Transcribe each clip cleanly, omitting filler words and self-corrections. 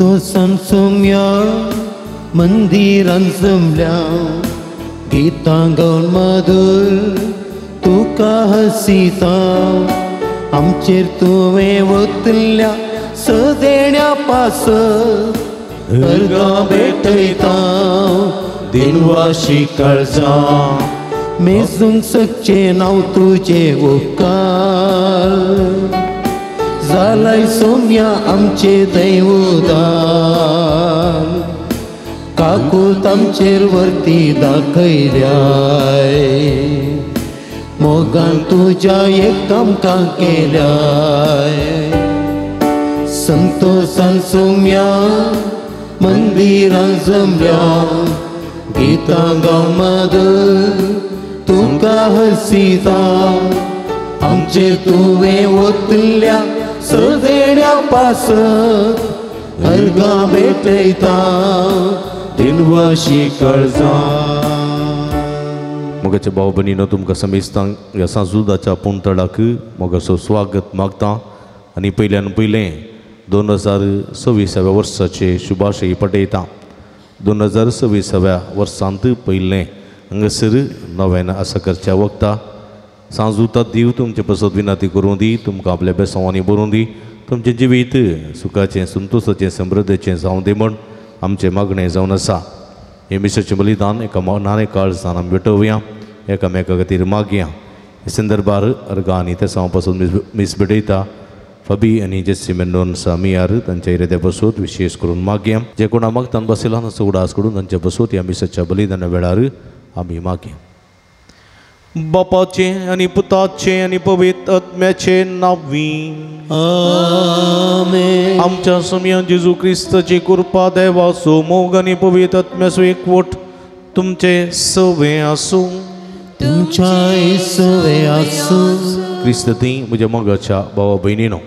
संतोषान सोम्या मंदिरान जमल्या, गीतां गावन मधुर तुका हसिता। आमचेर तुवें वतल्या सदेण्या पासत अर्गां भेटयता। दिनवाशी काळजां मेजूंक सकचें नांव तुजें उपकार, जालाय सोम्या आमचे थंय उदार। काकूत आमचेर वरती दाखयल्याय, मोगान तुज्या एक आमकां केल्याय। संतोषान सोम्या मंदिरान जमल्या, गीतां गावन मधुर तुका हसिता। आमचेर तुवें वतल्या सदेण्या पासत अर्गां भेटयता। दिनवाशी काळजां। मोगाचे भाव भयणीनो, तुमकां समेस्तांक ह्या सांजुदाच्या पुणतळाक मोगाचो स्वागत मागता आनी पयल्यान पयलें 2026व्या वर्साचे शुभाशय पटयता। 2026व्या वर्सांत पयलें हांगासर नव्यान आसा करच्या वखता सांजुता दीव तुमचे पसत विनंती करूं दी, तुमकां आपल्या बेसांवांनी बरोवं दी, तुमचें जिवीत सुखाचें संतोशाचें समृद्धीचें जावं दी म्हण आमचें मागणें जावन आसा। हें मिसाचें बलिदान एका मनान काळजान आमी भेटोवया, एकामेका खातीर मागया। हे संदर्भार अर्गां आनी तेसांव पासून मीस भेटयता फबी आनी जेसी मेंडोन्सा मियार तांच्या इराद्या बसूत विशेष करून मागया। जे कोणा मागतान बसयला तांचो उडास करून तांच्या बसूत ह्या मिसाच्या बलिदाना वेळार आमी मागया। बापाचे आनी पुताचे आनी पवित्र आत्म्याचे नांवी आमेन। आमच्या सोम्या जेजू क्रिस्ताची कृपा, देवाचो मोग आनी पवित्र आत्म्याचो एकवट तुमचे सवे आसूं। तुमच्याय सवे आसूं। क्रिस्त ती म्हज्या मोगाच्या भावा भयणीनो,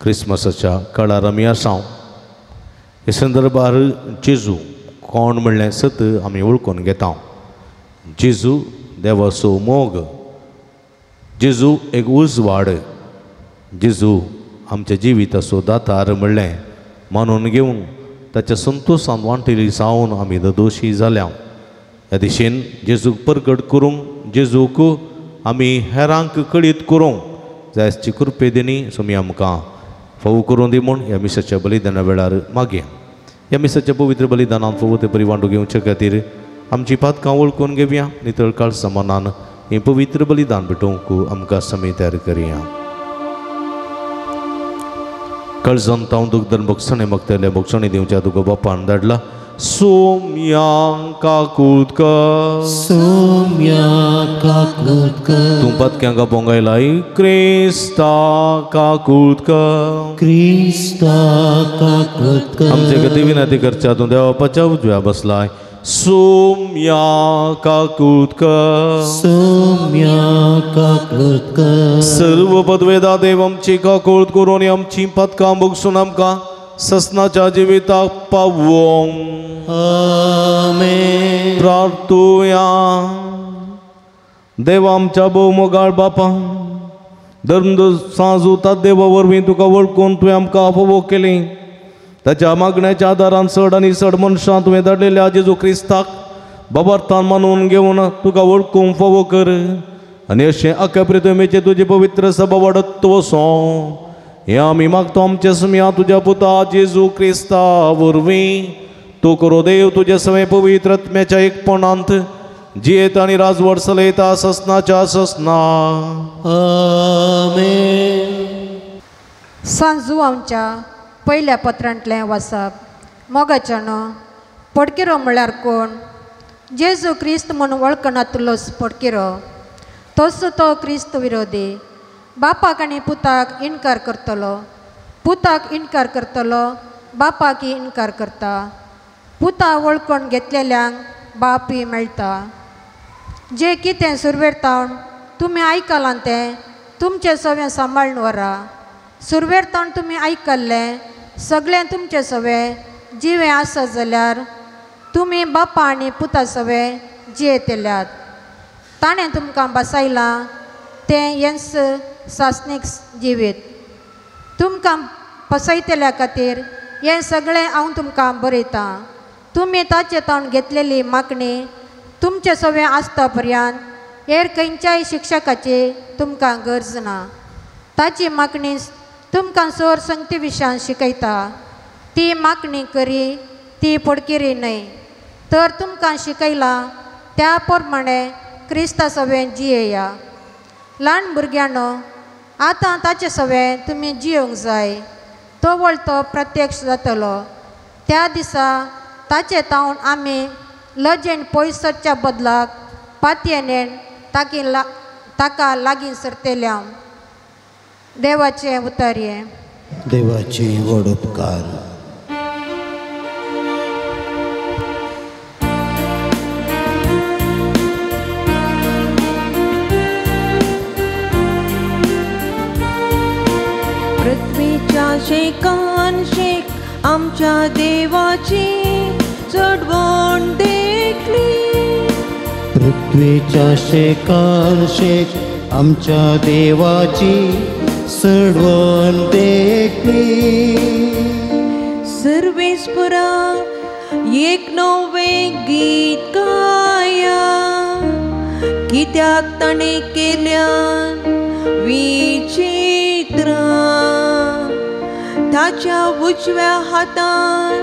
क्रिसमसाच्या काळार आमी आसा। हे संदर्भार जेजू कोण म्हणलें सत आमी वळखून घेता। जेजू देवाचो मोग, जेजू एक उजवाड, जेजू आमच्या जिविताचो दातार म्हणलें मानून घेवन ताच्या संतोशान वांटेली जावन आमी दोशी जाल्या। ह्या दिशेन जेजूक परगट करूंक, जेजूक आमी हेरांक कळीत करूंक जायची कृपे दिनी सोमी आमकां फावो करूं दी म्हूण ह्या मिसाच्या बलिदाना वेळार मागया। ह्या मिसाच्या पवित्र बलिदानान फावो ते परी वांटू घेवचे खातीर आमची पातकां वळखून घेवया। नितळ काळसा मनान हें पवित्र बलिदान भेटोवंक आमकां समी तयार करया। काळजान तांव दुखदन भोगसणे मागतले भोगसणे दिवच्या तुका बापान धाडला। सोम्या काकूत कर, सोम्या काकूत कर, तूं पातक्यांक बोंगायलाय क्रिस्ता काकूत कर, क्रिस्ता काकूत कर। आमचे खातीर विनंती करच्या तूं देवाच्या उजव्या बसलाय। सोम्या काकूत कर, सोम्या काकूत कर। सर्व पदवेदा देव आमची काकूत करून आमची पातकां भोगसून आमकां ससनाच्या जिविताक पावोवंक। आमेन। प्रार्थुया। देवा आमच्या भोवमोगाळ बापा, धर्म सांजुता देवा वरवीं तुका वळखून तुवें आमकां फावो केली। ताच्या मागण्याच्या आदारान चड आनी चड मनशां तुवें धाडलेल्या जेजू क्रिस्ताक बाबार्थान मानून घेवन तुका वळखूंक फावो कर आनी अशें आख्या प्रितमेचें तुजें पवित्र सभा वाडत वचों हें आमी मागता आमच्या सुम्या तुज्या पुता जेजू क्रिस्ता वरवीं। तूं करो देव तुज्या सवें पवित्र आत्म्याच्या एकपणांत जियेता आनी राजवट चलयता ससनाच्या ससना। आमेन। सांजू आमच्या पयल्या पत्रांतलें वाचप। मोगाच्यानो, पडकिरो म्हळ्यार कोण? जेजू क्रिस्त म्हूण वळखनातलोच पडकिरो, तसो तो क्रिस्त विरोधी। बापाक आनी पुताक इनकार करतलो, पुताक इनकार करतलो, बापाक इनकार करता। पुता वळखून घेतलेल्यांक बापी मेळटा। जे कितें सुरवेर तावन तुमी आयकलां तें तुमचें सवें सांबाळून व्हरा। सुरवेर तावन तुमी आयकल्लें सगळें तुमचें सवें जिवें आसत जाल्यार तुमी बापा आनी पुता सवें जियेतल्यात। ताणें तुमकां बसायलां तें हेंच सासणीक जिवीत। तुमकां फसयतल्या खातीर हें सगळें हांव तुमकां बरयतां. तुमी ताचे तावन घेतलेली मागणी तुमचे सवें आसता पर्यंत हेर खंयच्याय शिक्षकाची तुमकां गरज ना. ताची मागणी तुमकां सोर संगती विशयान शिकयता. ती मागणी करी ती पडकिरी न्हय, तर तुमकां शिकयलां त्या प्रमाणे क्रिस्ता सवें जियेया. ल्हान भुरग्यांनो, आतां ताचे सवें तुमी जियोंक जाय. तो वळतो प्रत्यक्ष जातलो त्या दिसा ताचे तावन आमी लजेन पयस सरच्या बदलाक पातयेन ताका लागीं सरतल्या. देवाचें उतारयें. देवाचे व्हड उपकार. पृथ्वीच्या शेकान शेक आमच्या देवाची चडवण देखली. पृथ्वीच्या शेकान शेक आमच्या देवाची चडवण देखली. सर्वेस्परा एक नवें गीत गाया, कित्याक ताणें केल्यान विचित्रां. ताच्या उजव्या हातान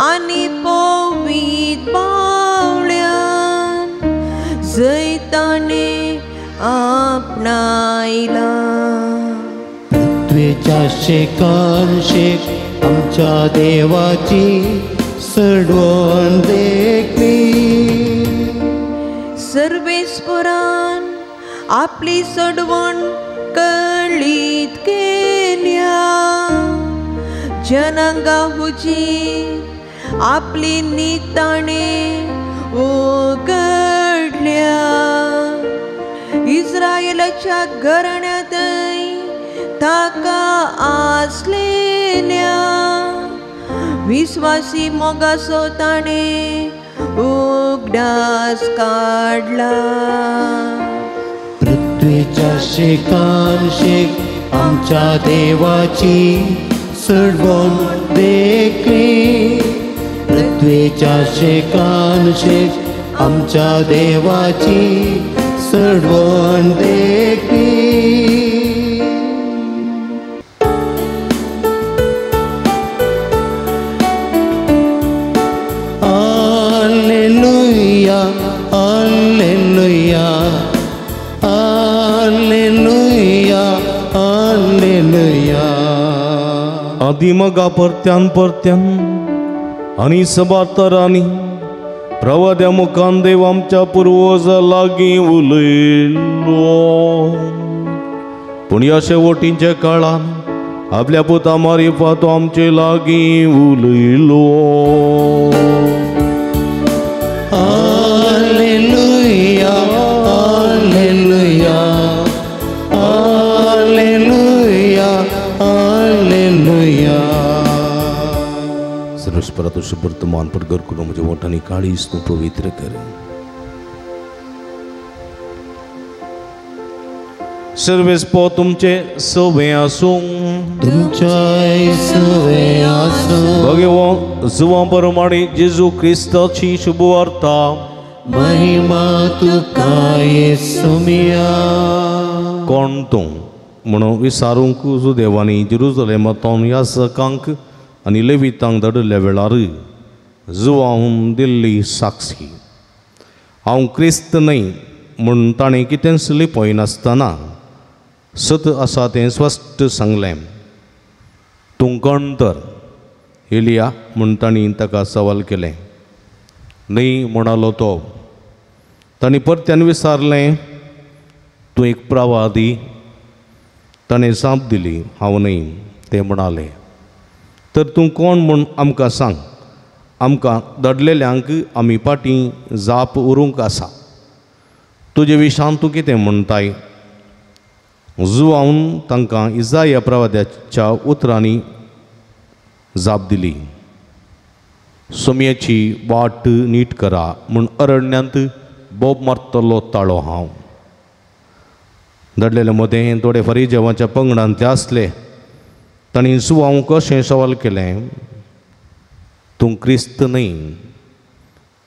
आनी पवीत बावळ्यान जंय ताणें आपणायलां. पृथ्वीच्या शेकान शेक आमच्या देवाची चडवण देखली. सर्वेस्परान आपली चडवण कळीत केल्या, जनांगा हुजी आपली नीत ताणें उगडल्या. इस्रायलाच्या घराण्यांतय ताका आसलेल्या विस्वासी मोगाचो ताणें उगडास काडला. पृथ्वीच्या शेकान शेक आमच्या देवाची चडवण देखली. पृथ्वीच्या शेकान शेक आमच्या देवाची चडवण देखली. Alleluia, alleluia, alleluia, alleluia. आदिमगा परत्यान परत्यान आनी सबार तरांनी प्रवाद्या मुखान देव आमच्या पुर्वजा लागीं उलयलो. पूण ह्या शेवटींच्या काळान आपल्या पुता मारिफात तो आमचे लागीं उलयलो. Alleluia, alleluia, alleluia, alleluia. सर्वेस्परा तुझे वर्तमान पर घर करून म्हज्या वोटांनी काळीज तूं पवित्र कर. सर्वेस्पो तुमचे सवे आसूं, तुमच्याय सवे आसूं. भगवान जुवां प्रमाणे जेजू क्रिस्ताची शुभवार्ता. महिमा तुका येसुमिया. कोण तूं म्हणून विचारूंक जुदेवांनी जेरुजलेमांतल्यान याजकांक आनी लेवितांक धाडिल्ल्या वेळार जुवांहून दिल्ली साक्षी. हांव क्रिस्त न्हय म्हूण ताणें कितेंच लिपयनासतना सत आसा तें स्पश्ट सांगलें. तूं कोण तर? एलिया म्हूण तांणी ताका सवाल केलें. न्हय म्हणालो तो. तांणी परत्यान विचारलें, तूं एक प्रवादी? ताणें जाप दिली, हांव न्हय. ते म्हणाले, तर तूं कोण म्हूण आमकां सांग, आमकां धाडलेल्यांक आमी फाटीं जाप उरूंक आसा. तुजे विशान तूं कितें म्हणटाय? जुवावन तांकां इजाया प्रवाद्याच्या उतरांनी जाप दिली, सोमयेची वाट नीट करा म्हूण अरण्यांत बोब मारतलो ताळो हांव. धाडलेले मदें थोडे फरिजेवाच्या पंगडांतले आसले. तांणी जुवांव कशें सवाल केलें, तूं क्रिस्त न्हय,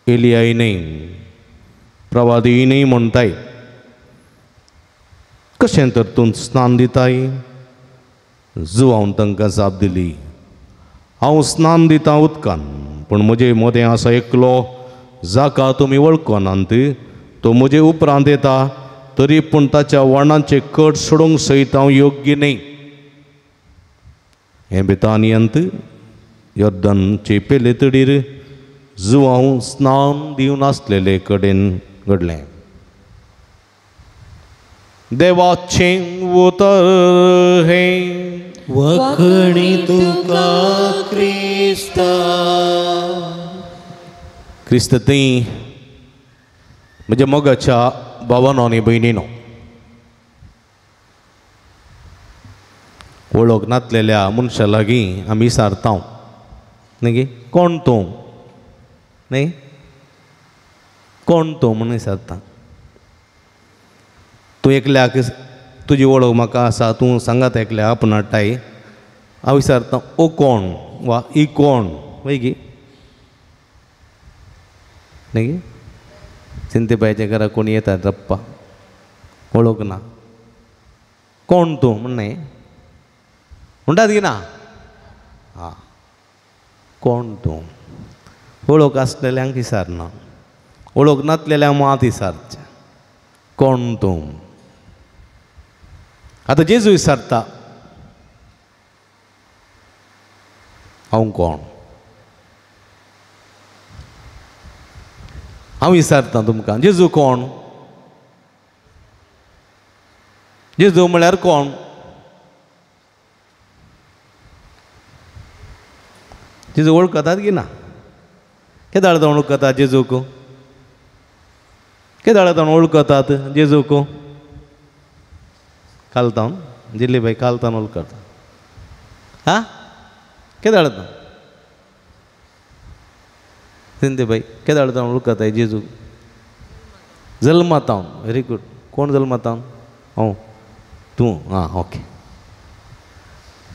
एलियाय न्हय, प्रवादीय न्हय म्हणटाय, कशें तर तूं स्नान दिताय? जुवांव तांकां जाप दिली, हांव स्नान दितां उदकान, पूण म्हजे मदें आसा एकलो जाका तुमी वळखनात, तो म्हजे उपरांत येता, तरी पूण ताच्या वणांचे कट सोडूंक सयत हांव योग्य न्हय. हें बेतानियांत योर्दनचे पेले तडीर जुवांव स्नान दिवन आसलेले कडेन घडलें. देवाचें उतर हें. वखणी तुका क्रिस्ता. क्रिस्त थंय म्हज्या मोगाच्या भावानो आनी भयणीनो, वळख नातलेल्या मनशा लागीं आमी विचारता न्ही गे, कोण तूं, न्ही कोण तूं म्हणून विचारता. तूं एकल्याक तुजी वळख म्हाका आसा, तूं सांगात एकल्या आपणाटाय, हांव विचारता ओ कोण वा ही कोण, वय गी न्ही गे. चिंतेबायच्या घरा कोण येतात रप्पा, वळख ना, कोण तूं म्हण न्हय म्हणटात की ना, आं कोण तूं. वळख आसलेल्यांक विचारना, वळख नातलेल्यांक मात विचारचें कोण तूं. आतां जेजू विचारता हांव कोण. हांव विचारता तुमकां, जेजू कोण? जेजू म्हळ्यार कोण? जेजू वळखतात की ना? केदाळ जावन वळखतात जेजूक? केदाळ जावन वळखतात जेजूक? कालतावन जिल्ली बाई कालतावन वळखता. हां केदाळ जावन सिंधे बाई केदाळ जावन वळखताय जेजूक? जल्मातावन. Very good. कोण जल्मातावन? हांव तूं, आं ओके,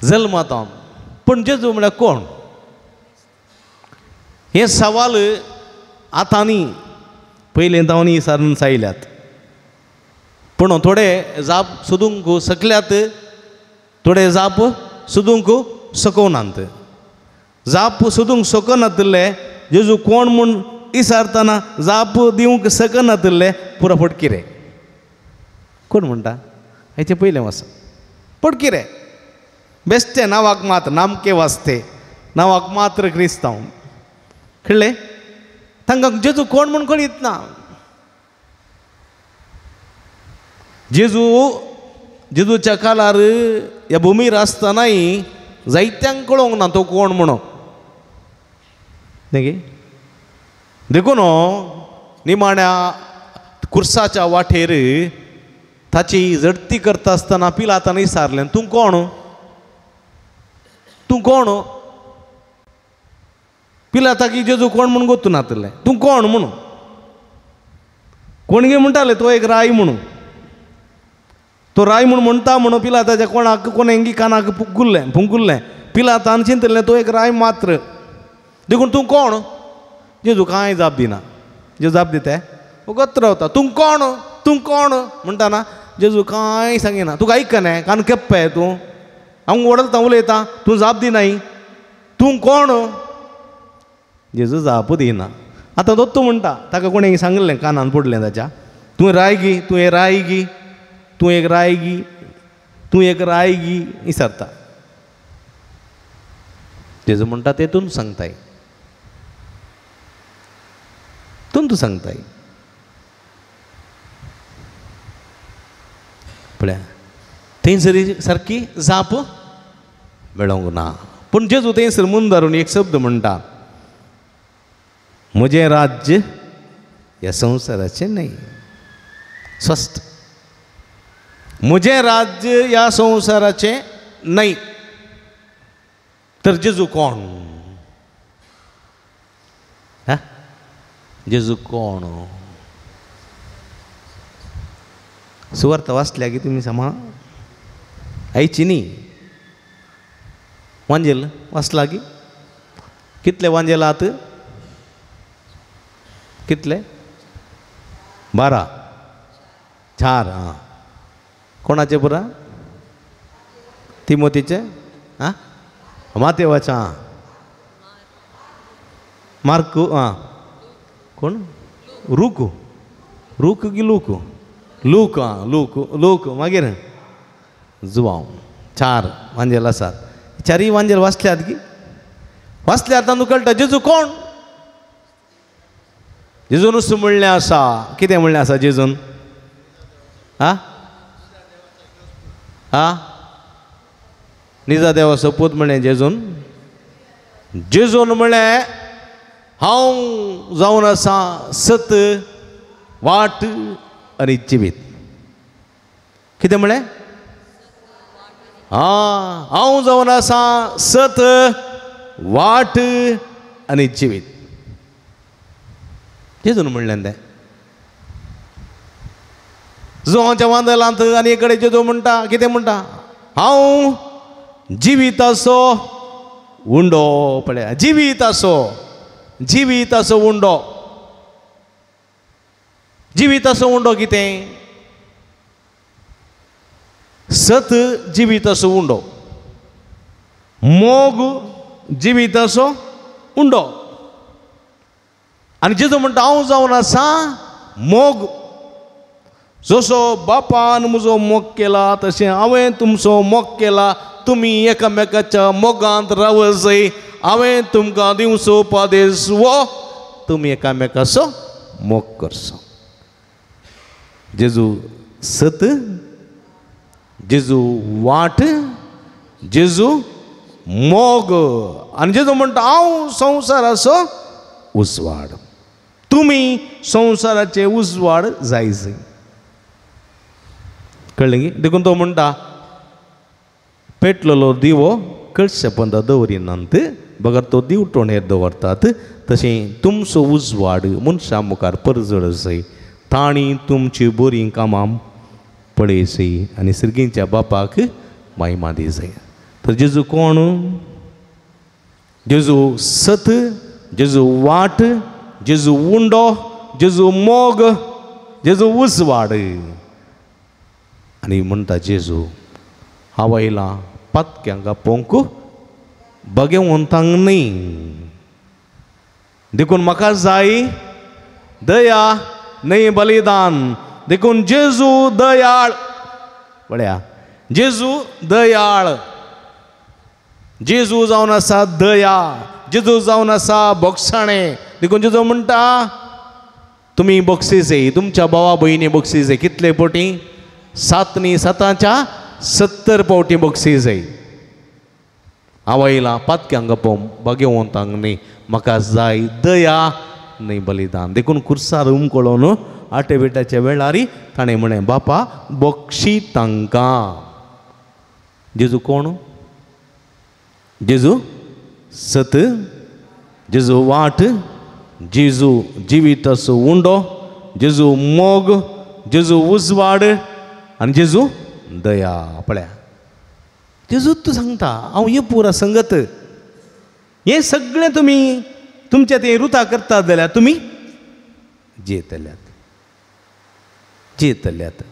जल्मातावन. पूण जेजू म्हळ्यार कोण? हें सवाल आतां न्ही, पयलें तावन विचारून आयल्यात, पूण थोडे जाप सोदूंक शकल्यात, थोडे जाप सोदूंक शकनात. जाप सोदूंक शकनातिल्ले जेजू कोण म्हूण विचारतना जाप दिवंक शकनातिल्ले पुरो फटकिरे. कोण म्हणटा? हेचें पयलें वाचा, फटकिरे बेश्टे नांवाक मात्र, नामके वास्ते, नांवाक मात्र क्रिस्तांव. कळ्ळें? तांकां जेजू कोण म्हूण कळीत ना. जेजू जेजूच्या काळार ह्या भुमीर आसतनाय जायत्यांक कळोंक ना तो कोण म्हणून, न्ही गे. देखून निमाण्या कुर्साच्या वाटेर ताची झडती करता आसतना पिलातान विचारलें, तूं कोण, तूं कोण? पिलाताक जेजू कोण म्हूण गोत्तू नातलें, तूं कोण म्हणून. कोण गे म्हणटाले तो एक राय म्हणून, तो राय म्हूण म्हणटा म्हणून पिलाताच्या कोणाक कोणेंगी कानाक फुंकुल्लें फुंकुल्लें. पिलातान चिंतलें तो एक राय मात्र, देखून तूं कोण? जेजू कांय जाप दिना. जेजू जाप दिता वगत रावता, तूं कोण, तूं कोण म्हणटा ना. जेजू कांय सांगिना. तुका आयकना, कान केप्पे तूं, हांव वडलता उलयता, तूं जाप दिनाय, तूं कोण? जेजू जाप दिना. आतां दत्तू म्हणटा, ताका कोणें सांगलें कानान पडलें ताच्या, तूं रायगी, तूं हे रायगी, तूं एक रायगी, तूं एक रायगी विचारता. जेजू म्हणटा तेतून सांगताय, तूं तूं सांगताय. पळया थंयसर सारकी जाप मेळोंक ना. पूण जेजू थंयसर मुंदारून एक शब्द म्हणटा, म्हजें राज्य ह्या संवसाराचें न्हय. स्पश्ट, म्हजें राज्य ह्या संवसाराचें न्हय. तर जेजू कोण? हा, जेजू कोण? सुवार्थ वाचल्या की तुमी समा आयची न्ही, वांजेल वाचला की कितले वांजेलात? कितले? 12 4. आं, कोणाचे पुरा? तिमोतीचे, आं, मातेवाच्या, आं, मार्कू, आं, कोण? रूकू, रूक की लूक? लूक, आं, लूक, लूक, मागीर जुवांव. 4 वांजेल आसात. 4 वांजेल वाचल्यात की? वाचल्यार तांकां कळटा जेजू कोण. जेजून नुस्तें म्हणलें आसा. कितें म्हणलें आसा जेजून? आं आं, निजा देवाचो पूत म्हणलें जेजून. जेजून म्हणलें हांव जावन आसा सत, वाट आनी जिवीत. कितें म्हणलें? आं, हांव जावन आसा सत, वाट आनी जिवीत. जेजून म्हणलें तें. जुवांच्या वांदलांत आनी एक कडेन जेजू म्हणटा, कितें म्हणटा? हांव जिविताचो उंडो. पळया, जिविताचो, जिविताचो उंडो. जिविताचो उंडो कितें? सत जिविताचो उंडो, मोग जिविताचो उंडो. आनी जेजू म्हणटा हांव जावन आसा मोग. जसो बापान म्हजो मोग केला तशें हांवें तुमचो मोग केला. तुमी एकामेकाच्या मोगांत रावजय. हांवें तुमकां दिवचो पादेस वो तुमी एकामेकाचो मोग करचो. जेजू सत, जेजू वाट, जेजू मोग. आनी जेजू म्हणटा हांव संवसाराचो उजवाड, तुमी संवसाराचे उजवाड जायजय. कळ्ळें की? देखून तो म्हणटा पेटलेलो दिवो कळशे पंदा दवरिनात, बगर तो दिवटोणेर दवरतात. तशें तुमचो उजवाड मनशां मुखार परजळजय, तांणी तुमची बरीं कामां पळयची आनी सर्गींच्या बापाक महिमा दिजय. तर जेजू कोण? जेजू सत, जेजू वाट, जेजू उंडो, जेजू मोग, जेजू उजवाड. आनी म्हणटा जेजू हांव आयलां पातक्यांक आपोवंक, बगेवंतांक न्ही. देखून म्हाका जाय दया न्हय बलिदान. देखून जेजू दयाळ. पळया, जेजू दयाळ. जेजू जावन आसा दया, जेजू जावन आसा बोगसाणें. देखून जेजू म्हणटा तुमी बक्षीस, तुमच्या भावा भयणी बक्षीस. कितले पटी? 7 न्ही 7 70 पावटी बक्षीस. हांव आयलां पातक्यांक आपोवंक, बगेवंतांक न्ही. म्हाका जाय दया न्हय बलिदान. देखून खुर्सार उमकळोन आटे बेटाच्या वेळार ताणें म्हणलें बापा बक्षी तांकां. जेजू कोण? जेजू सत, जेजू वाट, जेजू जिविताचो उंडो, जेजू मोग, जेजू उजवाड आनी जेजू दया. पळया, जेजू तूं सांगता हांव हे पुरा संगत. हें सगळें तुमी तुमच्या ते रुता करतात जाल्यार तुमी जियेतल्यात, जियेतल्यात.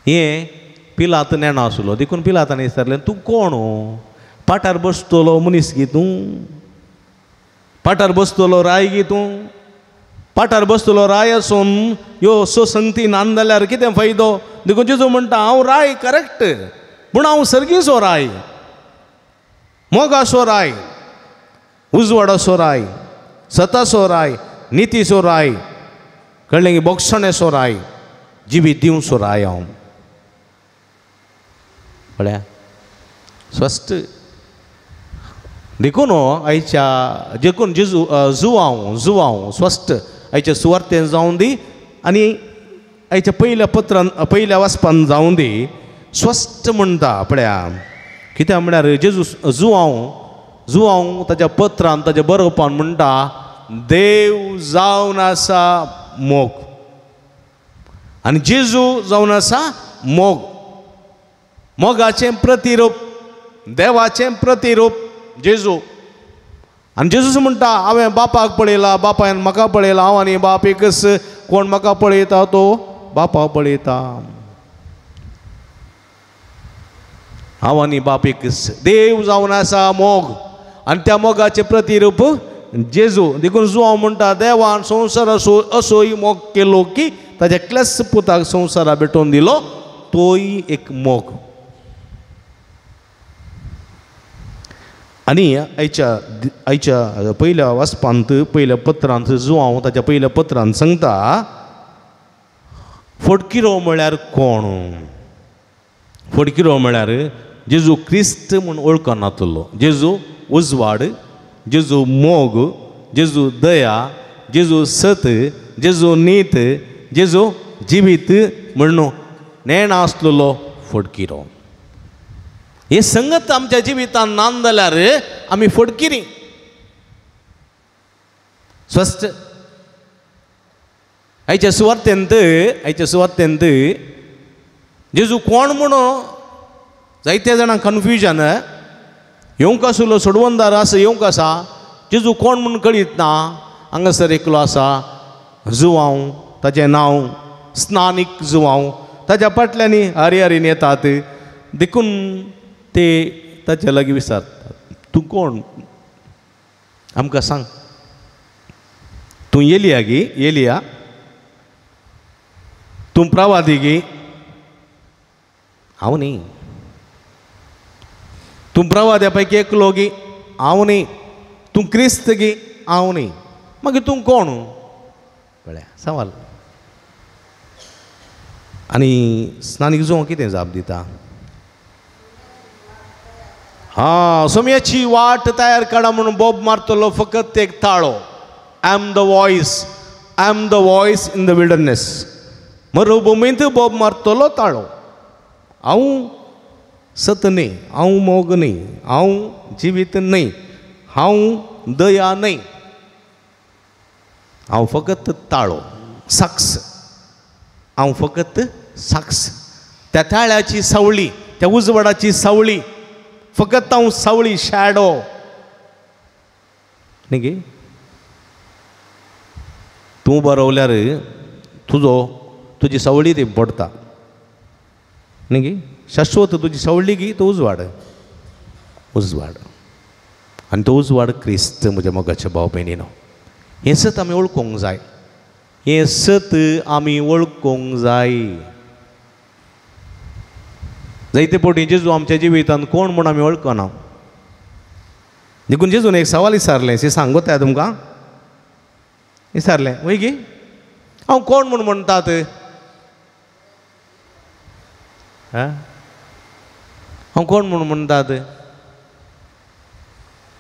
हें पिलात नेणो आसलो, देखून पिलातान विचारलें तूं कोण? पाटार बसतलो मनीस गी तूं? पाटार बसतलो राय गी तूं? पाटार बसतलो राय आसून ह्यो सो संगती नान जाल्यार कितें फायदो? देखून जेजू म्हणटा हांव राय करेक्ट, पूण हांव सर्गीचो राय, मोगाचो राय, उजवाडाचो राय, सताचो राय, नितीचो राय, कळ्ळें की? बोगसणेचो राय, जिवीत दिवचो राय हांव. पळया स्पश्ट. देखून आयच्या देखून जेजू जुवांव, जुवांव स्पश्ट आयच्या सुवार्तेन जावन दी आनी आयच्या पयल्या पत्रान, पयल्या वाचपान जावन दी. स्पश्ट म्हणटा पळया, कित्याक म्हळ्यार जेजू जुवांव, जुवांव ताच्या पत्रान, ताच्या बरोवपान म्हणटा देव जावन आसा मोग आनी जेजू जावन आसा मोग. मोगाचें प्रतिरूप, देवाचें प्रतिरूप जेजू. आनी जेजूस म्हणटा हांवें बापाक पळयला, बापायन म्हाका पळयला, हांव आनी बाप एकच, कोण म्हाका पळयता तो बापा पळयता. हांव आनी बाप एकच. देव जावन आसा मोग आनी त्या मोगाचें प्रतिरूप जेजू. देखून जुवांव म्हणटा देवान संवसार असो असोय मोग केलो की ताज्या एकल्याच पुताक संवसारा भेटोवन दिलो, तोय एक मोग. आनी आयच्या आयच्या पयल्या वाचपांत पयल्या पत्रांत जुवांव ताच्या पयल्या पत्रांत सांगता फटकिरो म्हळ्यार कोण. फटकिरो म्हळ्यार जेजू क्रिस्त म्हूण वळखनातलो. जेजू उजवाड, जेजू मोग, जेजू दया, जेजू सत, जेजू नीत, जेजू जिवीत म्हणून नेणा आसलेलो फटकिरो. हे संगत आमच्या जिवितान नान जाल्यार आमी फटकिरी. स्वस्थ आयच्या सुवातेंत आयच्या सुवातेंत जेजू कोण म्हणून जायते जाणांक कन्फ्युजन. येवंक आसलो सोडवणदार आसा, येवंक आसा, जेजू कोण म्हणून कळीत ना. हांगासर एकलो आसा जुवांव, ताचें नांव स्नानीक जुवांव, ताच्या फाटल्यांनी हरी हरीन येतात. देखून ते ताच्या लागीं विचारतात तूं कोण, आमकां सांग, तूं येलिया गी, येलिया, तूं प्रवादी गी, हांव न्ही, तूं प्रवाद्या पैकी एकलो गी, हांव न्ही, तूं क्रिस्त गी, हांव न्ही, मागीर तूं कोण पळया सवाल. आनी स्नानीक जुवांव कितें जाप दिता? हां, सोम्याची वाट तयार काडा म्हणून बोब मारतलो फकत एक ताळो. I am the voice, I am the voice in the wilderness. मरुभुमींत Bob मारतलो ताळो. हांव सत न्ही, हांव मोग न्ही, हांव जिवीत न्ही, हांव दया न्ही, हांव फकत ताळो, साक्ष. हांव फकत साक्ष. त्या ताळ्याची सावळी, त्या उजवाडाची सावळी, फकत हांव सावळी, शॅडो न्ही गे. तूं बरवल्यार तुजो तुजी सावळी ती पडटा न्ही गे. शाश्वत तुजी सावळी गी तो उजवाड, उजवाड. आनी तो उजवाड क्रिस्त. म्हज्या मोगाच्या भाव भयणीनो, हें सत आमी वळखूंक जाय, हें सत आमी वळखूंक जाय. जायते फावटी जेजू आमच्या जिवितांत कोण म्हूण आमी वळखना. देखून जेजून एक सवाल विचारलें, सी सांगता तुमकां विचारलें, वय गी हांव कोण म्हूण म्हणटात? हांव कोण म्हूण म्हणटात?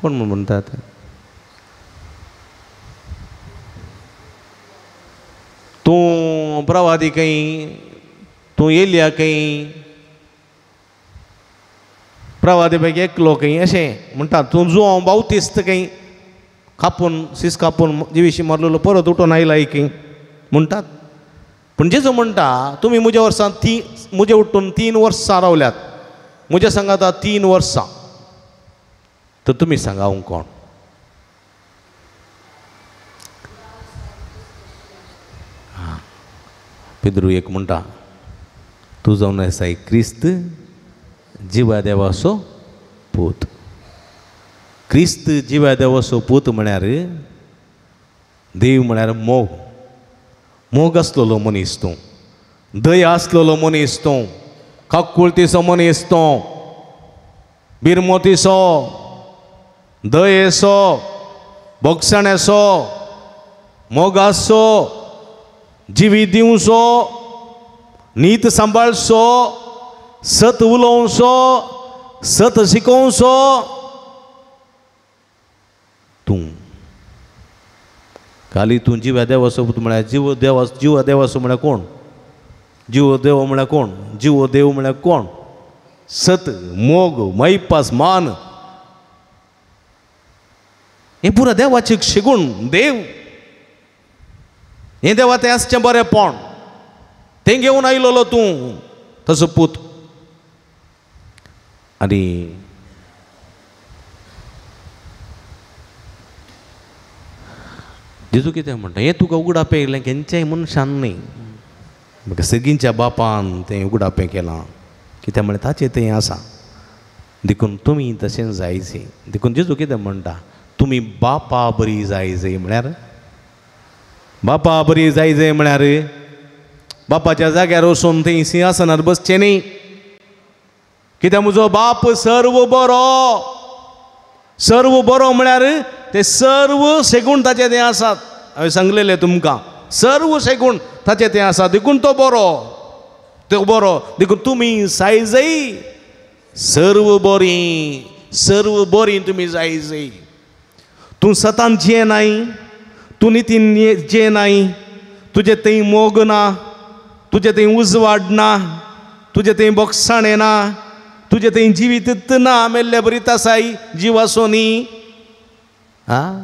कोण म्हूण म्हणटात? तूं प्रवादी खंय, तूं येलिया खंय, प्रवादी पैकी एकलो खंय, अशें म्हणटा. तूं जुवांव बावतिस्त खंय, कापून सीस कापून जिविशी मारलेलो परत उठोन आयला खंय म्हणटात. पूण जेजू म्हणटा तुमी म्हज्या वर्सां ती म्हजे उठून 3 वर्सां रावल्यात, म्हज्या सांगाता 3 वर्सां, तर तुमी सांगा हांव कोण? पेद्रू एक म्हणटा तूं जावन आसाय क्रिस्त जिवा देवाचो पूत. क्रिस्त जिवा देवाचो पूत म्हळ्यार देव म्हळ्यार मोग, मोग आसलेलो मनीस तूं, दया आसलेलो मनीस तूं, काकुळतीचो मनीस तूं, बिरमोतीचो, दयेचो, भोगसण्याचो, मोगाचो, जिवी दिवचो, नीत सांबाळचो, सत उलोवचो, सत शिकोवचो तूं. खाली तूं जिव्या देवाचो पूत म्हळ्यार जीव देवा, जिवा देवाचो म्हळ्यार कोण? जिवो देव म्हळ्यार कोण? जिवो देव म्हळ्यार कोण? सत, मोग, मैपास, मान, हें पुरा देवाचें शेगूण. देव हें देवा तें आसचें बरेंपण, तें घेवन आयलोलो तूं तसो पूत. आनी जेजू कितें म्हणटा, हें तुका उगडापें येयलें केंच्याय मनशान न्ही, म्हाका सगळींच्या बापान तें उगडापें केलां, कित्याक म्हळ्यार ताचें तें आसा, देखून तुमी तशें जायचे. देखून जेजू कितें म्हणटा, तुमी बापा बरी जायचे म्हळ्यार, बापा बरी जायचे म्हळ्यार बापाच्या जाग्यार वचून थंय सिंहासनार बसचें न्ही, कित्याक म्हजो बाप सर्व बरो. सर्व बरो म्हळ्यार ते सर्व सेगूण ताचे ते आसात. हांवें सांगलेलें तुमकां, सर्व सेगूण ताचे ते आसा, देखून तो बरो, तो बरो. देखून तुमी जायजय सर्व बरीं, सर्व बरीं तुमी जायजय. तूं सतान जिये नाय, तूं नितीन जिये नाय, तुजें थंय मोग ना, तुजें थंय उजवाड ना, तुजें थंय बोगसाणें ना, तुजें थंय जिवीत ना, मेल्ले बरी तासाय जीव आसो न्ही. आं,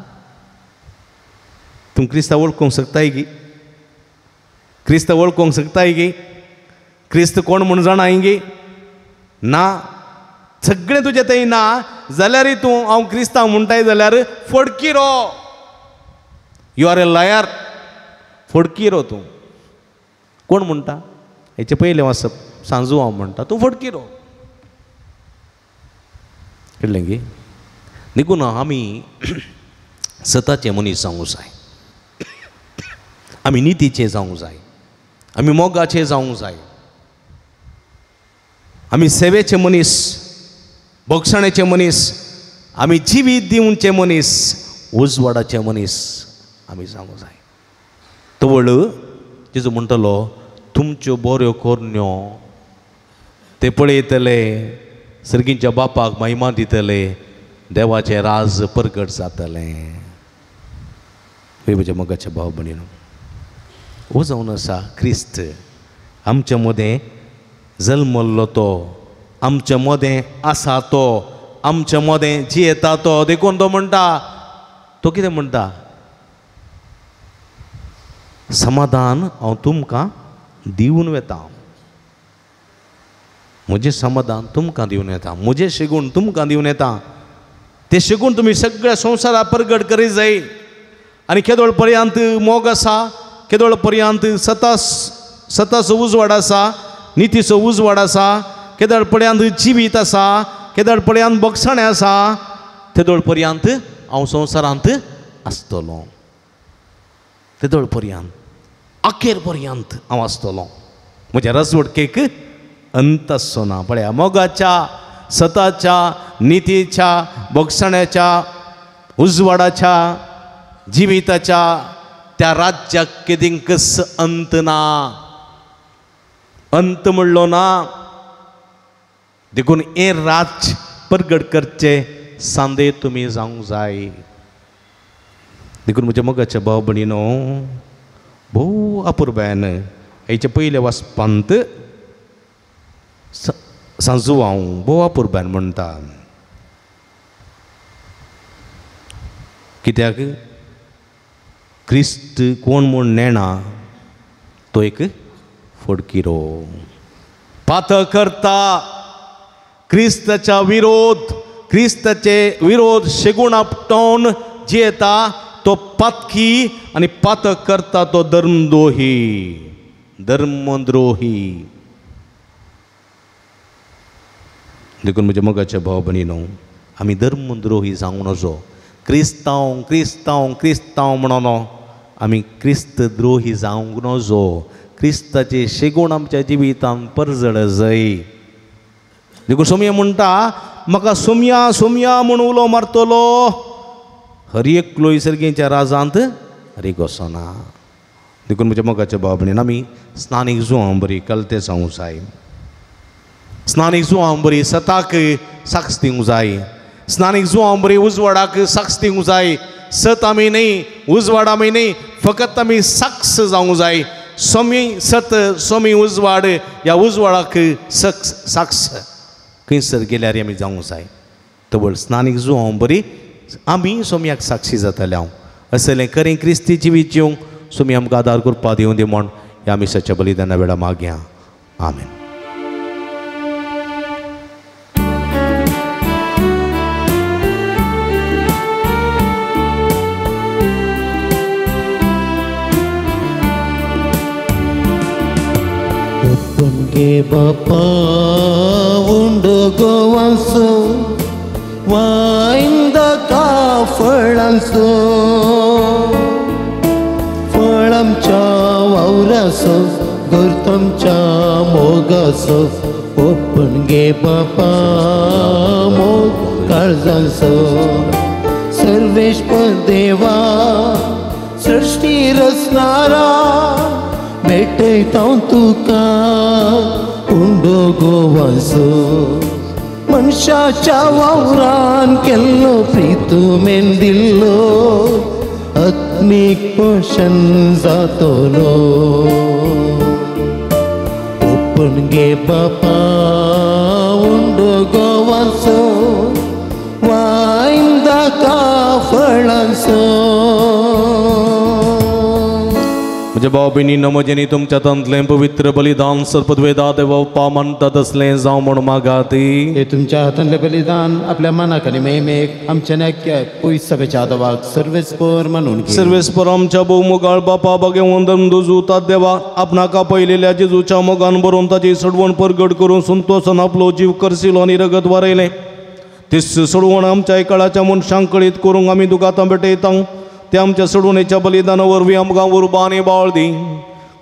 तूं क्रिस्तांव वळखूंक शकताय गी? क्रिस्तांव वळखूंक शकताय गी? क्रिस्त कोण म्हूण जाणाय गी? ना, सगळें तुजें थंय ना जाल्यारय तूं हांव क्रिस्तांव म्हणटाय जाल्यार फडकिरो, you are a liar, फडकिरो तूं. कोण म्हणटा? हेचे पयलें वाचप सांजू हांव म्हणटा, तूं फडकिरो. कळ्ळें गी? देखून आमी सताचे मनीस जावंक जाय, आमी नितीचे जावंक जाय, आमी मोगाचे जावंक जाय, आमी सेवेचे मनीस, बोगसाणेचे मनीस, आमी जिवीत दिवचे मनीस, उजवाडाचे मनीस आमी जावंक जाय. तवळ जेजू म्हणटलो, तुमच्यो बऱ्यो करण्यो ते पळयतले, सर्गींच्या बापाक महिमा दितले, देवाचें राज परगट जातलें. म्हज्या मोगाच्या भाव भयणीनो, हो जावन आसा क्रिस्त आमच्या मदें जल्मल्लो, तो आमच्या मदें आसा, तो आमच्या मदें जियेता तो. देखून तो म्हणटा, तो कितें म्हणटा, समाधान हांव तुमकां दिवन वता, म्हजें समाधान तुमकां दिवन येता, म्हजें शेगूण तुमकां दिवन येता, तें शेगूण तुमी सगळ्या संवसारा परगट करीत जाय. आनी केदोळ पर्यंत मोग आसा, केदोळ पर्यंत सताचो उजवाड आसा, नितीचो उजवाड आसा, केदोळ पर्यंत जिवीत आसा, केदोळ पर्यंत बोगसाणें आसा, तेदोळ पर्यंत हांव संवसारांत आसतलो, तेदोळ पर्यंत अखेर पर्यंत हांव आसतलो, म्हज्या रजवडकेक अंत आसचो ना. पळया, मोगाच्या, सताच्या, नितीच्या, बोगसाण्याच्या, उजवाडाच्या, जिविताच्या त्या राज्याक केदींकच अंत ना, अंत म्हणलो ना. देखून हें राज्य परगट करचें सांदे तुमी जावंक जाय. देखून म्हज्या मोगाच्या भाव भयणीनो, भोव अपुरबायेन हेचे पयले वाचपांत सांजू हांव भोव अपुरबायेन म्हणटा, कित्याक क्रिस्त कोण म्हूण नेणा, तो एक फडकिरो, पातक करता, क्रिस्ताच्या विरोध, क्रिस्ताचे विरोध शेगूण आपटोवन जियेता तो पातकी, आनी पातक करता तो धर्मद्रोही, धर्मद्रोही. देखून म्हज्या मोगाच्या भाव भयणीनो, आमी धर्मद्रोही जावंक नजो. क्रिस्तांव क्रिस्तांव क्रिस्तांव म्हणून आमी क्रिस्त द्रोही जावंक नजो. क्रिस्ताचे शेगूण आमच्या जिवितांत परजळ जाय. देखून सोमया म्हणटा, म्हाका सोमया सोमया म्हूण उलो मारतलो, हर एकलो सर्गीच्या राजांत हरेक वचना. देखून म्हज्या मोगाच्या भाव भयणीन, आमी स्नानीक जुवां बरी कलते जावंक जाय, स्नानीक जुवां बरी सताक साक्ष दिवंक जाय, स्नानीक जुवां बरी उजवाडाक साक्ष दिवंक जाय. सत आमी न्ही, उजवाड आमी न्ही, फकत आमी साक्ष जावंक जाय. सोमी सत, सोमी उजवाड, ह्या उजवाडाक सक्स साक्ष खंयसर गेल्यार आमी जावंक जाय. तवळ स्नानीक जुवां बरी आमी सोमयाक साक्षी जातले. हांव असलें खरें क्रिस्ती जिवीत जिवंक सोमी आमकां आदार करपा दिवं दी म्हूण ह्या मिसाच्या बलिदाना वेळा मागया. आमेन. गे बापा उंडो गोवांचो वायन दाका फळांचो फळ आमच्या वावराचो गोरतमच्या मोगाचो ओपन गे बापा मोग काळजाचो सर्वेश्वर देवा सृष्टी रचणारा भेटयता तुका उंडो गोवाचो मनशाच्या वावरान केल्लो प्रीतू मेंदिल्लो आत्मीक पोशण जातलो ओपन गे बापा उंडो गोवाचो वायन दाका फळांचो. म्हज्या भाव भयणींनो म्हजें तुमच्या तांतलें पवित्र बलिदान सर्पद्वेदा देवप्पा म्हणटा तसलें जावं म्हूण मागाती. हे तुमच्या हातांतलें बलिदान आपल्या मनाक आनी महिमेक आमच्या नाक्या पयस सभेच्या आदवाक सर्वेस्पर मानून घे. सर्वेस्पर आमच्या भोवमुगाळ बापा भगवंत दुजूता देवा आपणाका पयलेल्या जेजूच्या मोगान बरोवन ताची सडवण परगट करून संतोसान आपलो जीव करसिलो आनी रगत वारयलें तीच सोडवण आमच्या काळाच्या मनशांक कळीत करूंक आमी दुकातां भेटयता. ते आमच्या सोडवणेच्या बलिदाना वरवीं आमकां उर्बा आनी बाळ दी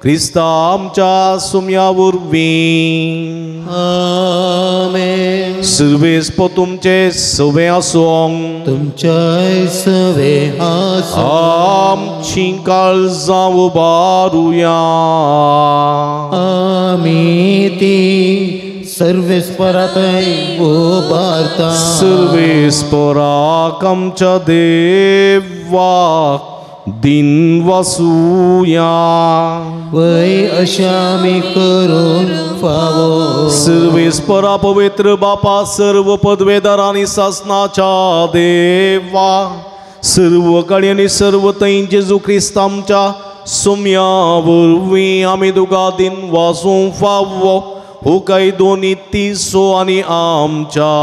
क्रिस्ता आमच्या सुम्या वरवीं. आमेन. सर्वेस्पर तुमचे सवे आसूं तुमच्याय सवे आसूं. आमची काळजां उबारुया. आमी ती सर्वेस्परातय उबारता. सर्वेस्पराक आमच्या देवाक दिन वासूया. वय अशें आमी करून फावो. सर्वेस्परा पवित्र बापा सर्व पदवेदार आनी सासनाच्या देवा सर्व काळी आनी सर्व थंय जेजू क्रिस्त आमच्या सुम्या वरवीं आमी तुका दिन वासूंक फावो हो कायदो नितीचो आनी आमच्या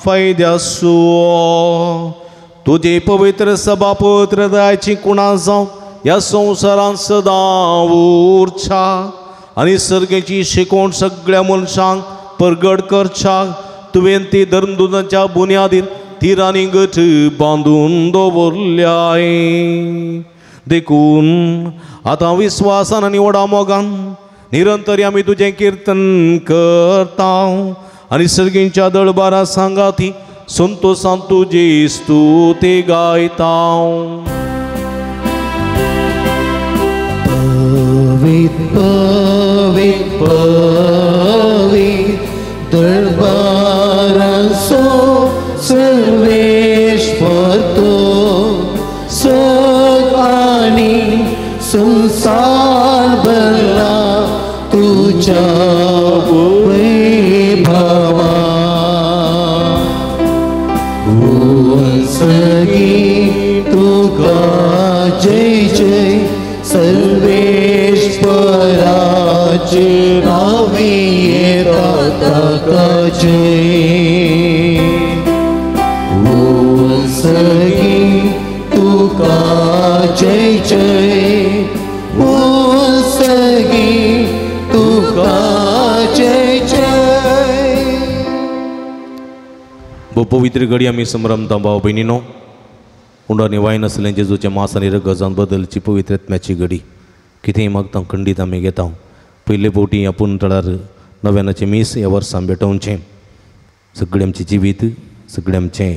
फायद्याचो. तुजे पवित्र सभा पवित्रतायेची कुणां जावं ह्या संवसारांत सदां उरच्या आनी सर्गेची शिकवण सगळ्या मनशांक परगट करच्या. तुवें ती धर्मदुतांच्या बुन्यादीर थिरांनी गट बांदून दवरल्याय. देखून आतां विस्वासान आनी व्हडा मोगान निरंतर आमी तुजें किर्तन करता आनी सर्गींच्या दळबारा सांगाती संतोसान तुजी स्तुती गायता. पवित पवित पवित दरबारांचो सर्वेश्वर तो सग आनी संसार भरला तुझ्या वैभवा. सगी तुका जय जय सर्वेश्वराचे नावी येता ताका जय. सगी तुका जय जय सगी तुका जय जय. पवित्र घडी आमी संभ्रमता भाव भयणीनो उंडो आनी वायन आसलें जेजूचें मास आनी रगत बदलची पवित्र आत्म्याची घडी. कितेंय मागता खंडीत आमी घेता. पयले फावटी आपूण तळार नव्यानाचें मीस ह्या वर्सां भेटोवचें. सगळें आमचें जिवीत सगळें आमचें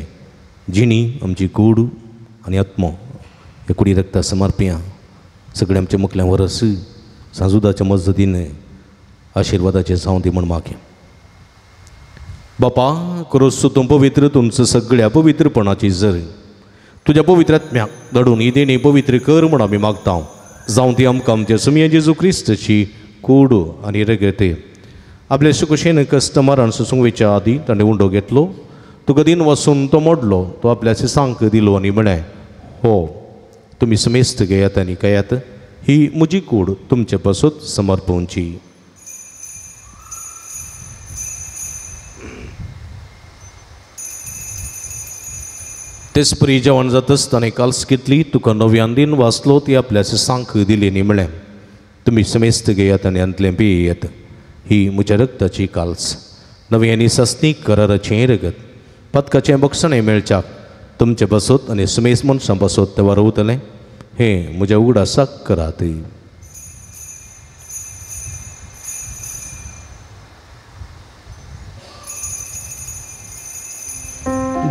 जिणी आमची कूड आनी आत्मो हे कुडी रक्ता समर्पया. सगळें आमचें मुखल्या वरस सांजुदाच्या मजतीन आशिर्वादाचें जावं दी म्हूण मागया. बापा क्रोस तूं पवित्र तुमचं सगळ्या पवित्रपणाची जर तुज्या पवित्र आत्म्याक धाडून ही देणी पवित्र कर म्हूण आमी मागता. जावं ती आमकां आमच्या सुमया जेजू क्रिस्ताची कूड आनी रगत. आपल्या सुकुशेन कस्टमरान सुसुंगवेच्या आदी ताणें उंडो घेतलो तुका दिन वसून तो मोडलो तो आपल्या सांक दिलो आनी म्हळें हो तुमी समेस्त घेयात आनी खायात ही म्हजी कूड तुमचे पासत समर्पणची. तेचपरी जेवण जातच ताणें काल्स घेतली तुका नव्यान दिन वाचलो ती आपल्या सांक दिली आनी म्हळें तुमी समेस्त घेयात आनी हांतलें पियेयात ही म्हज्या रक्ताची काल्स नवी आनी सस्नी कराराचें रगत पदकाचें बक्षणें मेळच्याक तुमचे बसोत आनी सुमेस मनशां बसोत तें वरवतलें हें म्हज्या उगडासाक करात.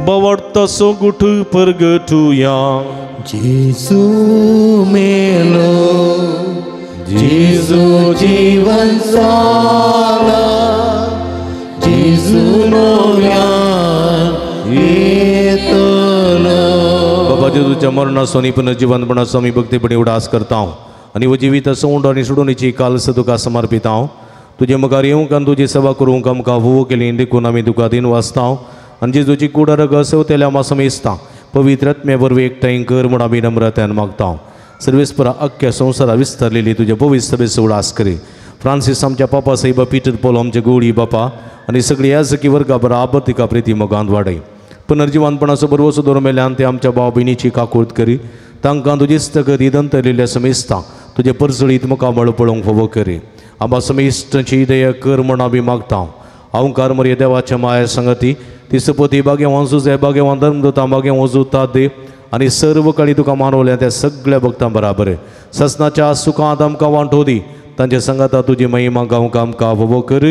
बवडतसो गुठ परगटुया जेजू मेलो जेजू जीवन जाला जेजू नव्यान येतलो. बाबा जेजूच्या मरणाचो आनी पुनर्जिवनपणाचो आमी भक्तीपणी उडास करता आनी हो जिवीत सौंड आनी सोडोवणेची कालस तुका समर्पिता. तुजे मुखार येवंक आनी तुजी सेवा करूंक आमकां होवो केली देखून आमी तुका दिन वाचता आनी जेजूची कूड रगत सेवतेल्या आमा समेस्ता पवित्र आत्म्या वरवीं एकठांय कर म्हूण आमी नम्रतायेन मागता. सर्वेस्परा अख्ख्या संवसारा विस्तारलेली तुज्या पवित्र सभेचो उडास करी. फ्रांसीस आमच्या पापा साहेबा पीटर पोल आमचे गोडी बापा आनी सगळी याजकी वर्गा बराबर तिका प्रिती मोगांत वाडय. पुनर्जिवनपणाचो बरवसो दवरून मेल्यान ते आमच्या भाव भयणीची काकूर्त करी. तांकां तुजी स्थगती दंतरलेल्या समेस्ता तुजे परजळीत मुखामळ पळोवंक फावो करी. आमा समेस्तांची दया कर म्हूण आमी मागता. अहंकार मरे देवाच्या माया संगती ती सपती भाग्यवान सुजे भाग्यवान धर्मदूतां भाग्यवान जुता दे आनी सर्व काळी तुका मानवल्या त्या सगळ्या भक्तां बराबर ससनाच्या सुखांत आमकां वांटो दी. तांच्या संगाता तुजी महिमा गावंक आमकां फावो कर.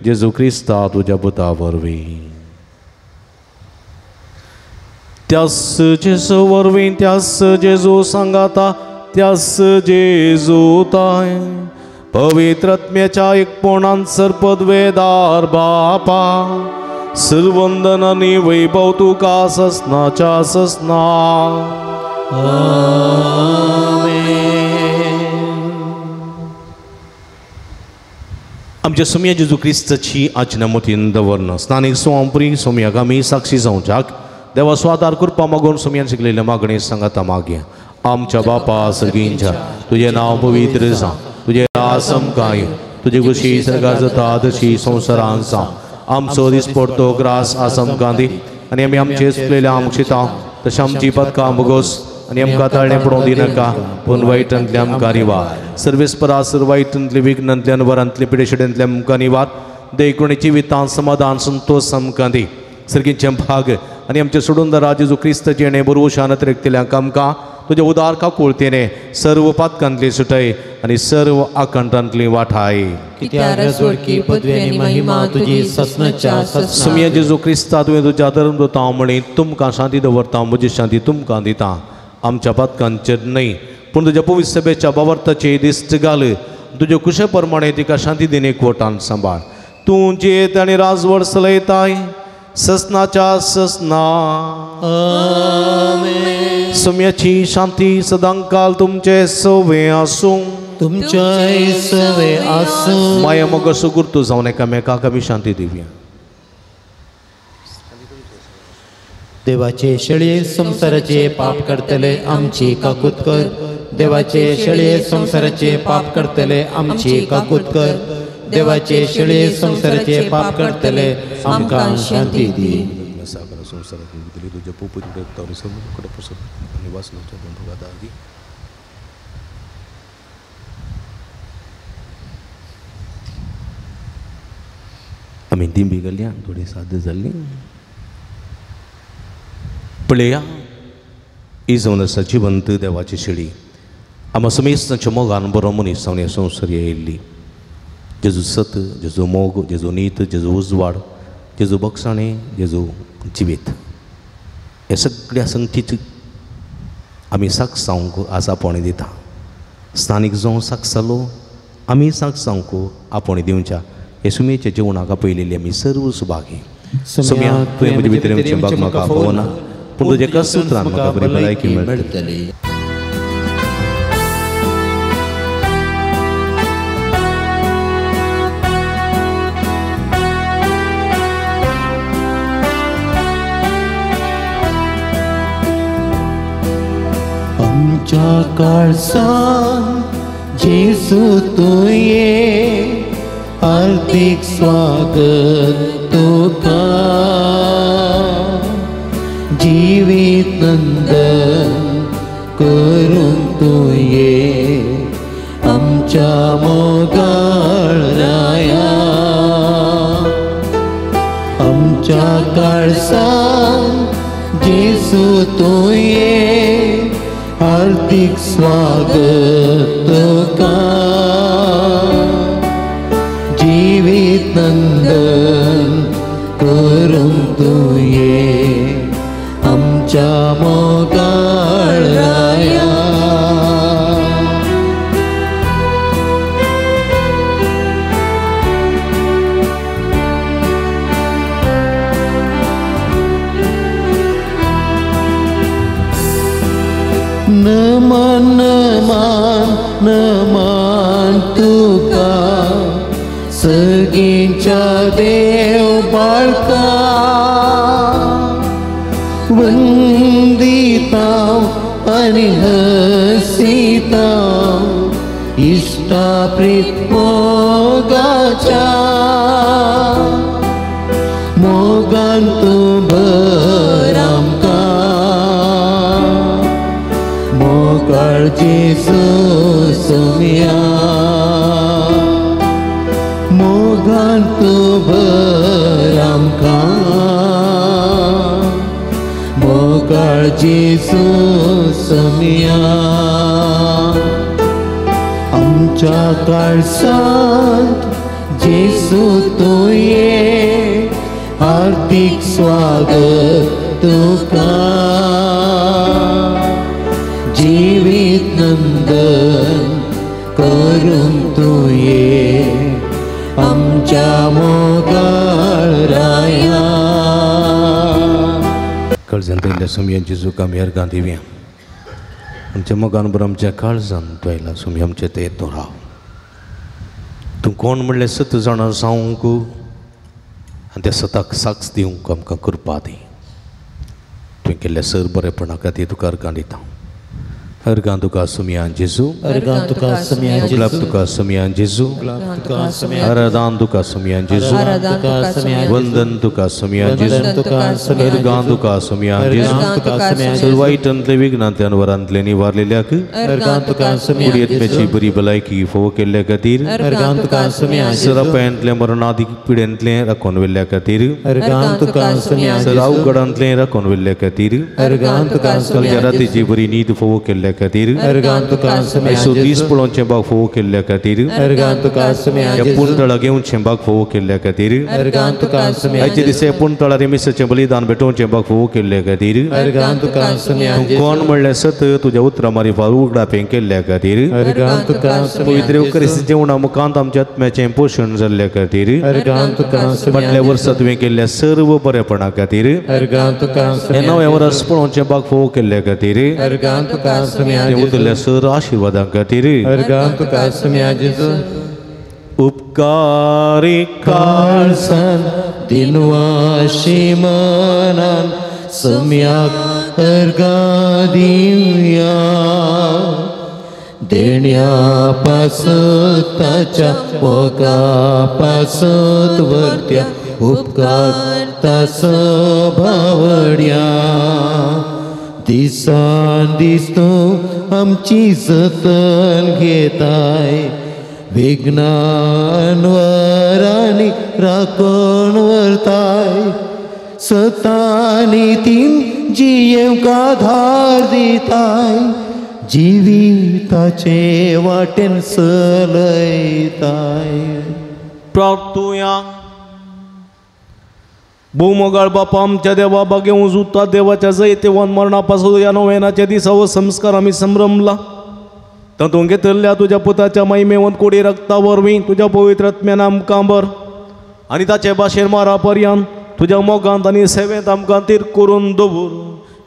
जेजू क्रिस्ता तुज्या पुता वरवीं. त्यास जेजू वरवीं त्यास जेजू सांगाता त्यास जेजू ताय पवित्र आत्म्याच्या एकपणान सर्पद्वेदार बापा सर्वंदन आनी वैभव तुका ससनाच्या ससना. आमच्या सोम्या जेजू क्रिस्ताची आज्ञा मतीन दवरन स्नानीक सोंपरी सोम्याक आमी साक्षी जावच्याक देवा स्वादार करपा मागून सोम्यान शिकलेल्या मागणी सांगाता मागया. आमच्या बापा सर्गींच्या तुजें नांव पवित्र जावं, तुजें राज आमकां येवं, तुजी खुशी सर्गार जाता तशी संवसारांत जावं. आमचो दिसपडतो ग्रास आज आमकां दी आनी आमी आमचे चुकलेल्या आमक्षिता तशें आमची पदकां भोगोस आनी आमकां ताळणें पडोवंक दिनाका पूण वायटांतले आमकां निवार. सर्वेस्परा सर वायटांतले विघ्नांतले अनवरांतले पिडेशिडेंतले आमकां निवार. देखून जिवितांत समाधान संतोश आमकां दी. सर्गीचें भाग आनी आमचे सोडून जेजू क्रिस्ताचें हेणें बरोवशान अतिरिक्तल्यांक आमकां तुज्या उदार काकुळतेने सर्व पातकांतली सुटय आनी सर्व आकांतांतली वाठाय. सुमया जेजू क्रिस्ता तुवें तुज्या धर्मदूतां म्हळी तुमकां शांती दवरता म्हजी शांती तुमकां दिता. आमच्या पातकांचेर न्हय पूण तुज्या पवित्र सभेच्या बावर्ताचे दिश्ट घाल. तुज्या कुशे प्रमाणे तिका शांती दिने कोटान सांबाळ. तूं जियेत आनी राजवड चलयताय ससनाच्या ससना. सुम्याची शांती सदांकाल तुमचे सवे आसूं. तुमचे सवे आसूं. माया मोग सुगुर्तू जावन एकामेकाक आमी शांती दिवया. देवाचे शेळये संवसाराचे पाप करतले आमची काकूत कर. देवाचे शेळये संवसाराचे पाप करतले आमची काकूत कर. देवाचे शेळये संवसाराचे पाप करतले आमकां शांती दी. आमी दिंबी गेल्या थोडी साद्य जाल्ली पळया ही जावन आसा जिवंत देवाची शेळी. आमा समेस्तांच्या मोगान बरो मनीस जावन ह्या संवसार येयल्ली. जेजू सत, जेजू मोग, जेजू नीत, जेजू उजवाड, जेजू बक्षाणें, जेजू जिवीत हे सगळ्या संगतीच आमी साक्ष जावंक आज आपोवणें दिता. स्थानीक जावं साक्ष जालो आमी साक्ष जावंक आपोवणें दिवच्या हे सुमेच्या जेवणाक आपयलेली आमी सर्व सुभागी. सुम्या तुवें म्हजे भितर येवचें भाग म्हाका पळोवना पूण तुज्या एका सुत्रान म्हाका बरी भलायकी मेळटली. आमच्या काळसान जेजू तुवें हार्दिक स्वागत तुका. जिवीत नंदन करूंक तुवें आमच्या मोगाळ राया. काळसान जेजू तुवें हार्दिक स्वागत तुका जिवीत नंदन करूंक तुवें आमच्या मोगाळ राया. नमन नमन नमन तुका सर्गींच्या देव बाळका वंदितां आनी हसितां इश्टा प्रीत मोगाच्या मोगान तूं भर आमकां मोगाळ जेजू सोम्या मोगान तूं भर आमकां मोगाळ जेजू सोम्या. आमच्या काळसांत जेजू तुवें हार्दिक स्वागत तुका जिवीत नंदन करूंक तुवें आमच्या मोगाळ राया. काळजांत आयिल्ल्या सुमयान जेजूक आमी अर्गां दिवया. आमच्या मोगान बरो आमच्या काळजान तूं आयला सुमी आमचे ते तूं राव. तूं कोण म्हणलें सत जाणा जावंक आनी त्या सताक साक्ष दिवंक आमकां कृपा दी. तुवें केल्ल्या सर बरेपणा खातीर तुका अर्गां दिता. अर्गां तुका सुमयान जेजू, अर्गां तुका सुमयान जेजू, तुका सुमयान जेजू, आराधन तुका सुमयान जेजू, वंदन तुका सुमयान जेजू, अर्गां तुका सुमयान जेजू. सर्वायटांतले विघ्नांतल्यान वरांतले निवारलेल्याक कुडयेतम्याची बरी भलायकी फावो केल्ल्या खातीर, सरापायांतले मरणादी पिडेंतले राखून व्हेल्ल्या खातीर, सरावगडांतले राखून व्हेल्ल्या खातीर, कालच्या रातीची बरी न्हीद फावो केल्ल्या खातीर, आयचो दीस पळोवचें बाग फावो केल्ल्या खातीर, ह्या पुणतळा घेवचें बाग फावो केल्ल्या खातीर, आयचे दिसा पुणतळार मिसाचें बलिदान भेटोवचें बाग फावो केल्ल्या खातीर, तूं कोण म्हणलें सत तुज्या उतरां मारिफात उगडापें केल्ल्या खातीर, पवित्र युक्रिस्त जेवणा मुखांत आमच्या आत्म्याचें पोशण जाल्ल्या खातीर, फाटल्या वर्सा तुवें केल्ल्या सर्व बरेपणा खातीर, हें नवें वर्स पळोवचें बाग फावो केल्ल्या खातीर, उतरल्या सर आशिर्वादां खातीर उपकारी काळसान दिनवाशी मनान सम्याक अर्गां दिवया. देण्या पासत ताच्या मोगा पासत वर्त्या उपकार तासो भावड्या. दिसान दीस तूं आमची जतन घेताय विघ्नान वरांनी राखण व्हरताय सतानी तीन जियेवंक आधार दिताय जिविताचे वाटेन चलयताय. प्रार्थुया. भोवमोगाळ बापा आमच्या देवा बागेवूं जुता देवाच्या जैतेवान मरणा पासून ह्या नोवेनाच्या दिसा हो संस्कार आमी संभ्रमला. तातूंत घेतल्या तुज्या पुताच्या महिमेवंत कोडी रक्ता वरवीं तुज्या पवित्र आत्म्यान आमकां बर आनी ताचे भाशेन मारा पर्यंत तुज्या मोगांत आनी सेवेंत आमकां तीर करून दवर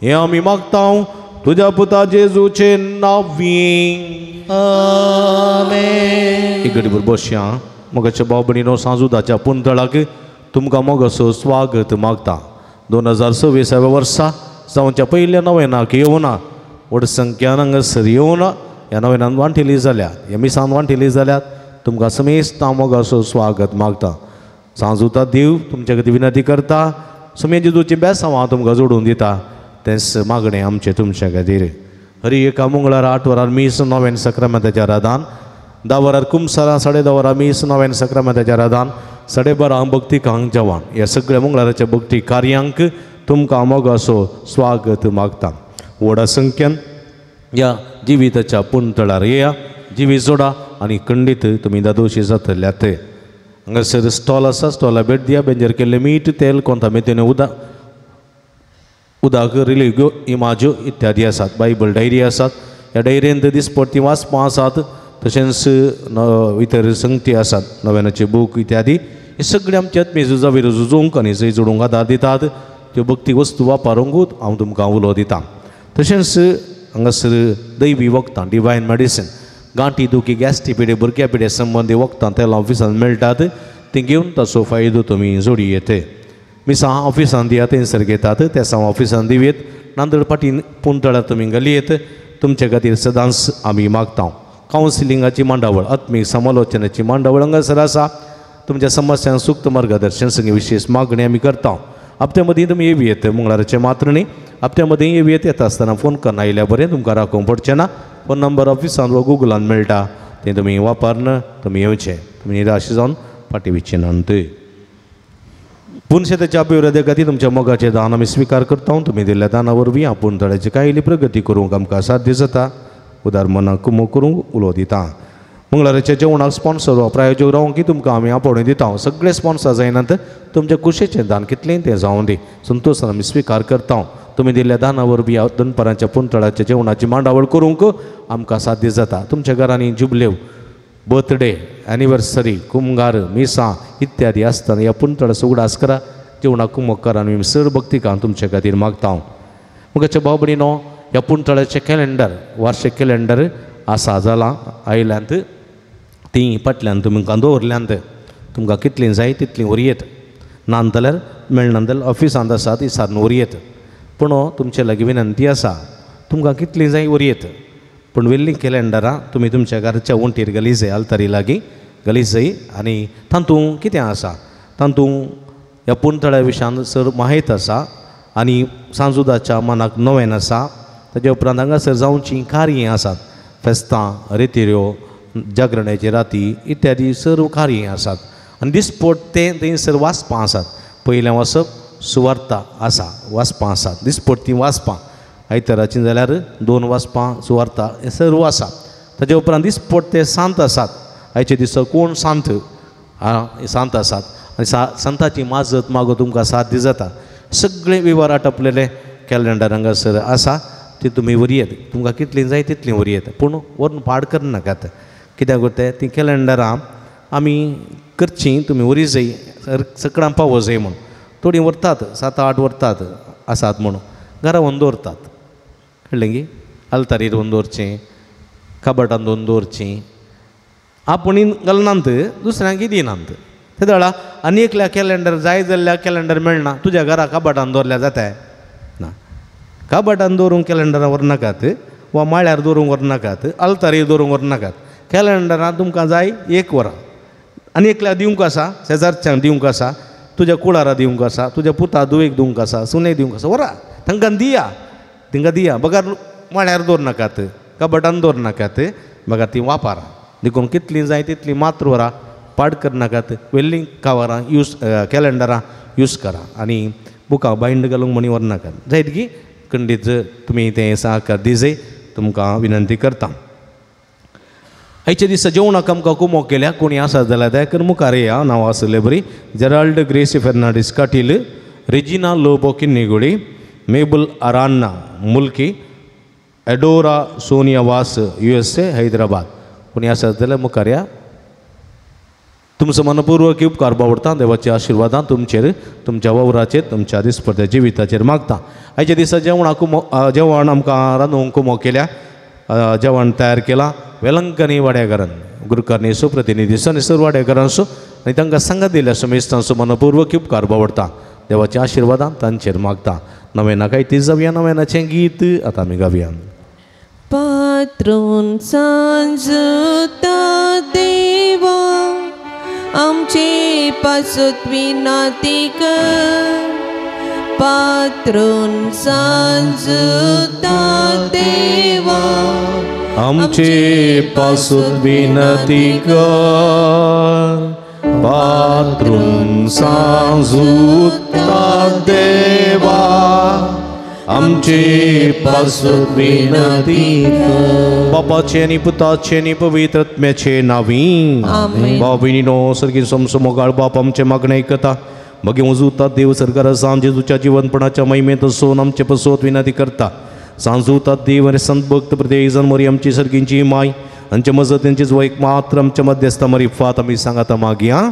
हें आमी मागता तुज्या पुता जेजूचे नांवी. आमेन. एक घडीभर बसया. मोगाच्या भाव भयणीनो, सांजुदाच्या पुंतळाक तुमकां मोगाचो स्वागत मागता. 2026 वर्सा जावच्या पयल्या नवेनाक येवना व्हड संख्यान हांगासर येवना ह्या नवेनान वांटेली जाल्यात, ह्या मिसान वांटेली जाल्यात तुमकां समेस्त हांव मोगाचो स्वागत मागता. सांजुता देव तुमच्या खातीर विनंती करता. समेत जेजूचीं बेसांव हांव तुमकां जोडून दिता तेंच मागणें आमचें तुमच्या खातीर. हरी एका मंगळार 8 वरार मीस नोवेन सक्रामेंताच्या राधान, 10 वरार कुमसारां, 10:30 वरां मीस नोवेन सक्रामेंताच्या राधान, 12:30 भक्ती जेवण. ह्या सगळ्या मंगळाराच्या भक्ती कार्यांक तुमकां मोगाचो स्वागत मागता. व्हडा संख्येन ह्या जिविताच्या पुंतळार येया, जिवीत जोडा आनी खंडीत तुमी दादोशी जातल्यात. हांगासर स्टॉल आसा, स्टॉला भेट दिया. बेंजर केल्लें मीठ, तेल, कोंता मेथीन उदक, उदक, रिलिग्यो, इमाज्यो इत्यादी आसात. बायबल डायरी आसात. ह्या डायरेंत दिसपट्टी वाचपां आसात, तशेंच इतर संगती आसात, नव्यानाचे बूक इत्यादी. हे सगळे आमचे आत्मीय झुजावीर झुजूंक आनी जंय जोडूंक आदार दितात. त्यो भक्ती वस्तू वापरूंकूच हांव तुमकां उलो दितां. तशेंच हांगासर दैवी वखदां, डिवायन मेडिसीन, गांठी दुखी, गॅस्ट्री पिडे, भुरग्या पिडे संबंदी वखदां तेलां ऑफिसांत मेळटात, तीं घेवन ताचो फायदो तुमी जोडी येते. मिसां ऑफिसांत दिया, थंयसर घेतात, तेसांव ऑफिसांत दिवयेत. नांदड फाटीं पुंतळार तुमी घालयेत. तुमचे खातीर सदांच आमी मागता. कावन्सिलिंगाची मांडावळ, आत्मीक समालोचनाची मांडावळ हांगासर आसा. तुमच्या समस्यांक सुक्त मार्गदर्शन संग विशेष मागणी आमी करता. हप्त्या मदीं तुमी येवयेत, मंगळाराचें मात्र न्ही, हप्त्या मदीं येवयेत. येता आसतना फोन करून आयल्या बरें, तुमकां राखूंक पडचें ना. फोन नंबर ऑफिसांत वा गुगलान मेळटा, तें तुमी वापरून तुमी येवचें. तुमी निराश जावन फाटीं वचचे नात. पुनशेताच्या अभिवृद्धी खातीर तुमच्या मोगाचें दान आमी स्विकार करता. तुमी दिल्ल्या दाना वरवीं आपूण तळ्याची कायली प्रगती करूंक आमकां साध्य जाता. उदार मनाक कुमो करूंक उलो दिता. मंगळाराच्या जेवणाक स्पॉन्सर वा प्रायोजक रावंक की तुमकां आमी आपोवणें दिता. सगळे स्पॉन्सर जायनात, तुमच्या कुशेचें दान कितलें तें जावं दी, संतोशान आमी स्विकार करता. तुमी दिल्ल्या दाना वरवीं दनपारांच्या पुंतळाच्या जेवणाची मांडावळ करूंक आमकां साध्य जाता. तुमच्या घरांनी जुबलेव, बर्थडे, एनिवर्सरी, कुमगार, मिसां इत्यादी आसतना ह्या पुंतळाचो उगडास करा. जेवणाक कुमक करा आनी चड भक्तिकान तुमचे खातीर मागता. मुखाच्या भाव भयणीनो, ह्या पुंतळाचें कॅलेंडर, वार्षीक कॅलेंडर आसा जालां आयल्यांत, तीं फाटल्यान तुमकां दवरल्यांत. तुमकां कितलीं जाय तितलीं व्हरयेत, ना जाल्यार मेळना जाल्यार ऑफिसांत आसा ती सारून व्हरयेत. पूण तुमचे लागीं विनंती आसा, तुमकां कितलीं जाय व्हरयेत, पूण वेल्लीं कॅलेंडरां तुमी तुमच्या घराच्या वण्टीर घाली जाय, आल्तारी लागीं घाली जाय. आनी तातूंत कितें आसा, तातूंत ह्या पुंतळ्या विशयान चड म्हायत आसा आनी सांजुदाच्या मनाक नवें आसा. ताजे उपरांत हांगासर जावचीं कार्यां आसात, फेस्तां, रेतिऱ्यो, जागरणाची राती इत्यादी सर्व कार्यां आसात. आनी दिसपट तें थंयसर वाचपां आसात. पयलें वाचप सुवार्ता आसा, वाचपां आसात, दिसपट तीं वाचपां. आयताराचीं जाल्यार 2 वाचपां, सुवार्ता हें सर्व आसा. ताजे उपरांत दिसपट ते सांत आसात. आयचे दिसा कोण सांत सांत आसात आनी संताची माजत मागो तुमकां साध्य जाता. सगळे विवार आटपलेले कॅलेंडर हांगासर आसा, ती तुमी व्हरयेत. तुमकां कितलीं जाय तितलीं व्हरयेत, पूण व्हरून पाड करनाकात. कित्याक करता तीं कॅलेंडरां आमी करचीं, तुमी व्हरी जाय, सगळ्यांक पावो जाय म्हूण. थोडीं व्हरतात, 7-8 व्हरतात आसात म्हणून घरा व्हरून दवरतात, कळ्ळें गी? आल्तारीर व्हरून दवरचें, कबटान व्हरून दवरचें, आपूण घालनात, दुसऱ्यांकय दिनात. ते वेळार आनी एकल्या कॅलेंडर जाय जाल्यार कॅलेंडर मेळना, तुज्या घरा कबटान दवरल्यार जाता ना. कबटान दवरूंक कॅलेंडरां व्हरनाकात, वा माळ्यार दवरूंक व्हरनाकात, आल्तारीर दवरूंक व्हरनाकात. कॅलेंडरां तुमकां जाय एक वरां आनी एकल्या दिवंक आसा, शेजारच्यांक दिवंक आसा, तुज्या कुळारा दिवंक आसा, तुज्या पुता धुवेक दिवंक आसा, सुनेक दिवंक आसा, व्हरा तांकां दिया, तांकां दिया. बगर माळ्यार दवरनाकात, कबटान दवरनाकात, बगर तीं वापरा. देखून कितलीं जाय तितलीं मात्र व्हरा, पाड करनाकात. वेल्लीं कवरां यूज, कॅलेंडरां यूज करा आनी बुकां बायंड घालूंक म्हणी व्हरनाकात. जायत की खंडीत तुमी तें सहकार दिजय, तुमकां विनंती करता. आयच्या दिसा जेवणाक आमकां कुमोक केल्या कोणी आसा जाल्यार दया मुखार येया. नांव आसलें बरी Gerald Gracy Fernandes Katil, Regina Lobo Kinnigoli, Mabel Aranha Mulki, Adora Sonia Vaz USA Hyderabad. कोणी आसा जाल्यार मुखार या. तुमचो मनपूर्वक उपकार बावडता. देवाच्या आशिर्वादान तुमचेर, तुमच्या वावराचेर, तुमच्या दिसपट्ट्या जिविताचेर मागता. आयच्या दिसा जेवणाक जेवण आमकां रांदूंक कुमोक केल्या, जेवण तयार केलां वेलंकनी वाड्याघरान गुरुकारनीचो प्रतिनिधीचो आनी सर्व वाड्याघरांचो आनी तांकां सांगात दिल्या समेस्तांचो मनपूर्वक उपकार बावडता. देवाच्या आशिर्वादान तांचेर मागता. नवेना काय ती जावया, नवेनाचें गीत आतां आमी गावया. पात्रून सांजता देवा आमचे पासत विनाती कर, पात्रून सांजता देवा आमचे पासत विनती कर, पात्रून हातरून सांजुता देवा आमचे पासत विनंती कर. बापाचे आनी पुताचे आनी पवित्र आत्म्याचे नावी. भाव भयणीनो, सर्गी समसमोगाळ बाप आमचे मागणें आयकता. मागीर उजुता देव सरकारा सांज जेजूच्या जिवनपणाच्या महिमेंत वचून आमचे पसोत विनंती करता. सांजुता देव आनी संत भक्त प्रत्येक जण मरी आमची सर्गींची माय आमचे मजतींची जो एक मात्र आमच्या मध्यस्था मरी फात आमी सांगाता मागया.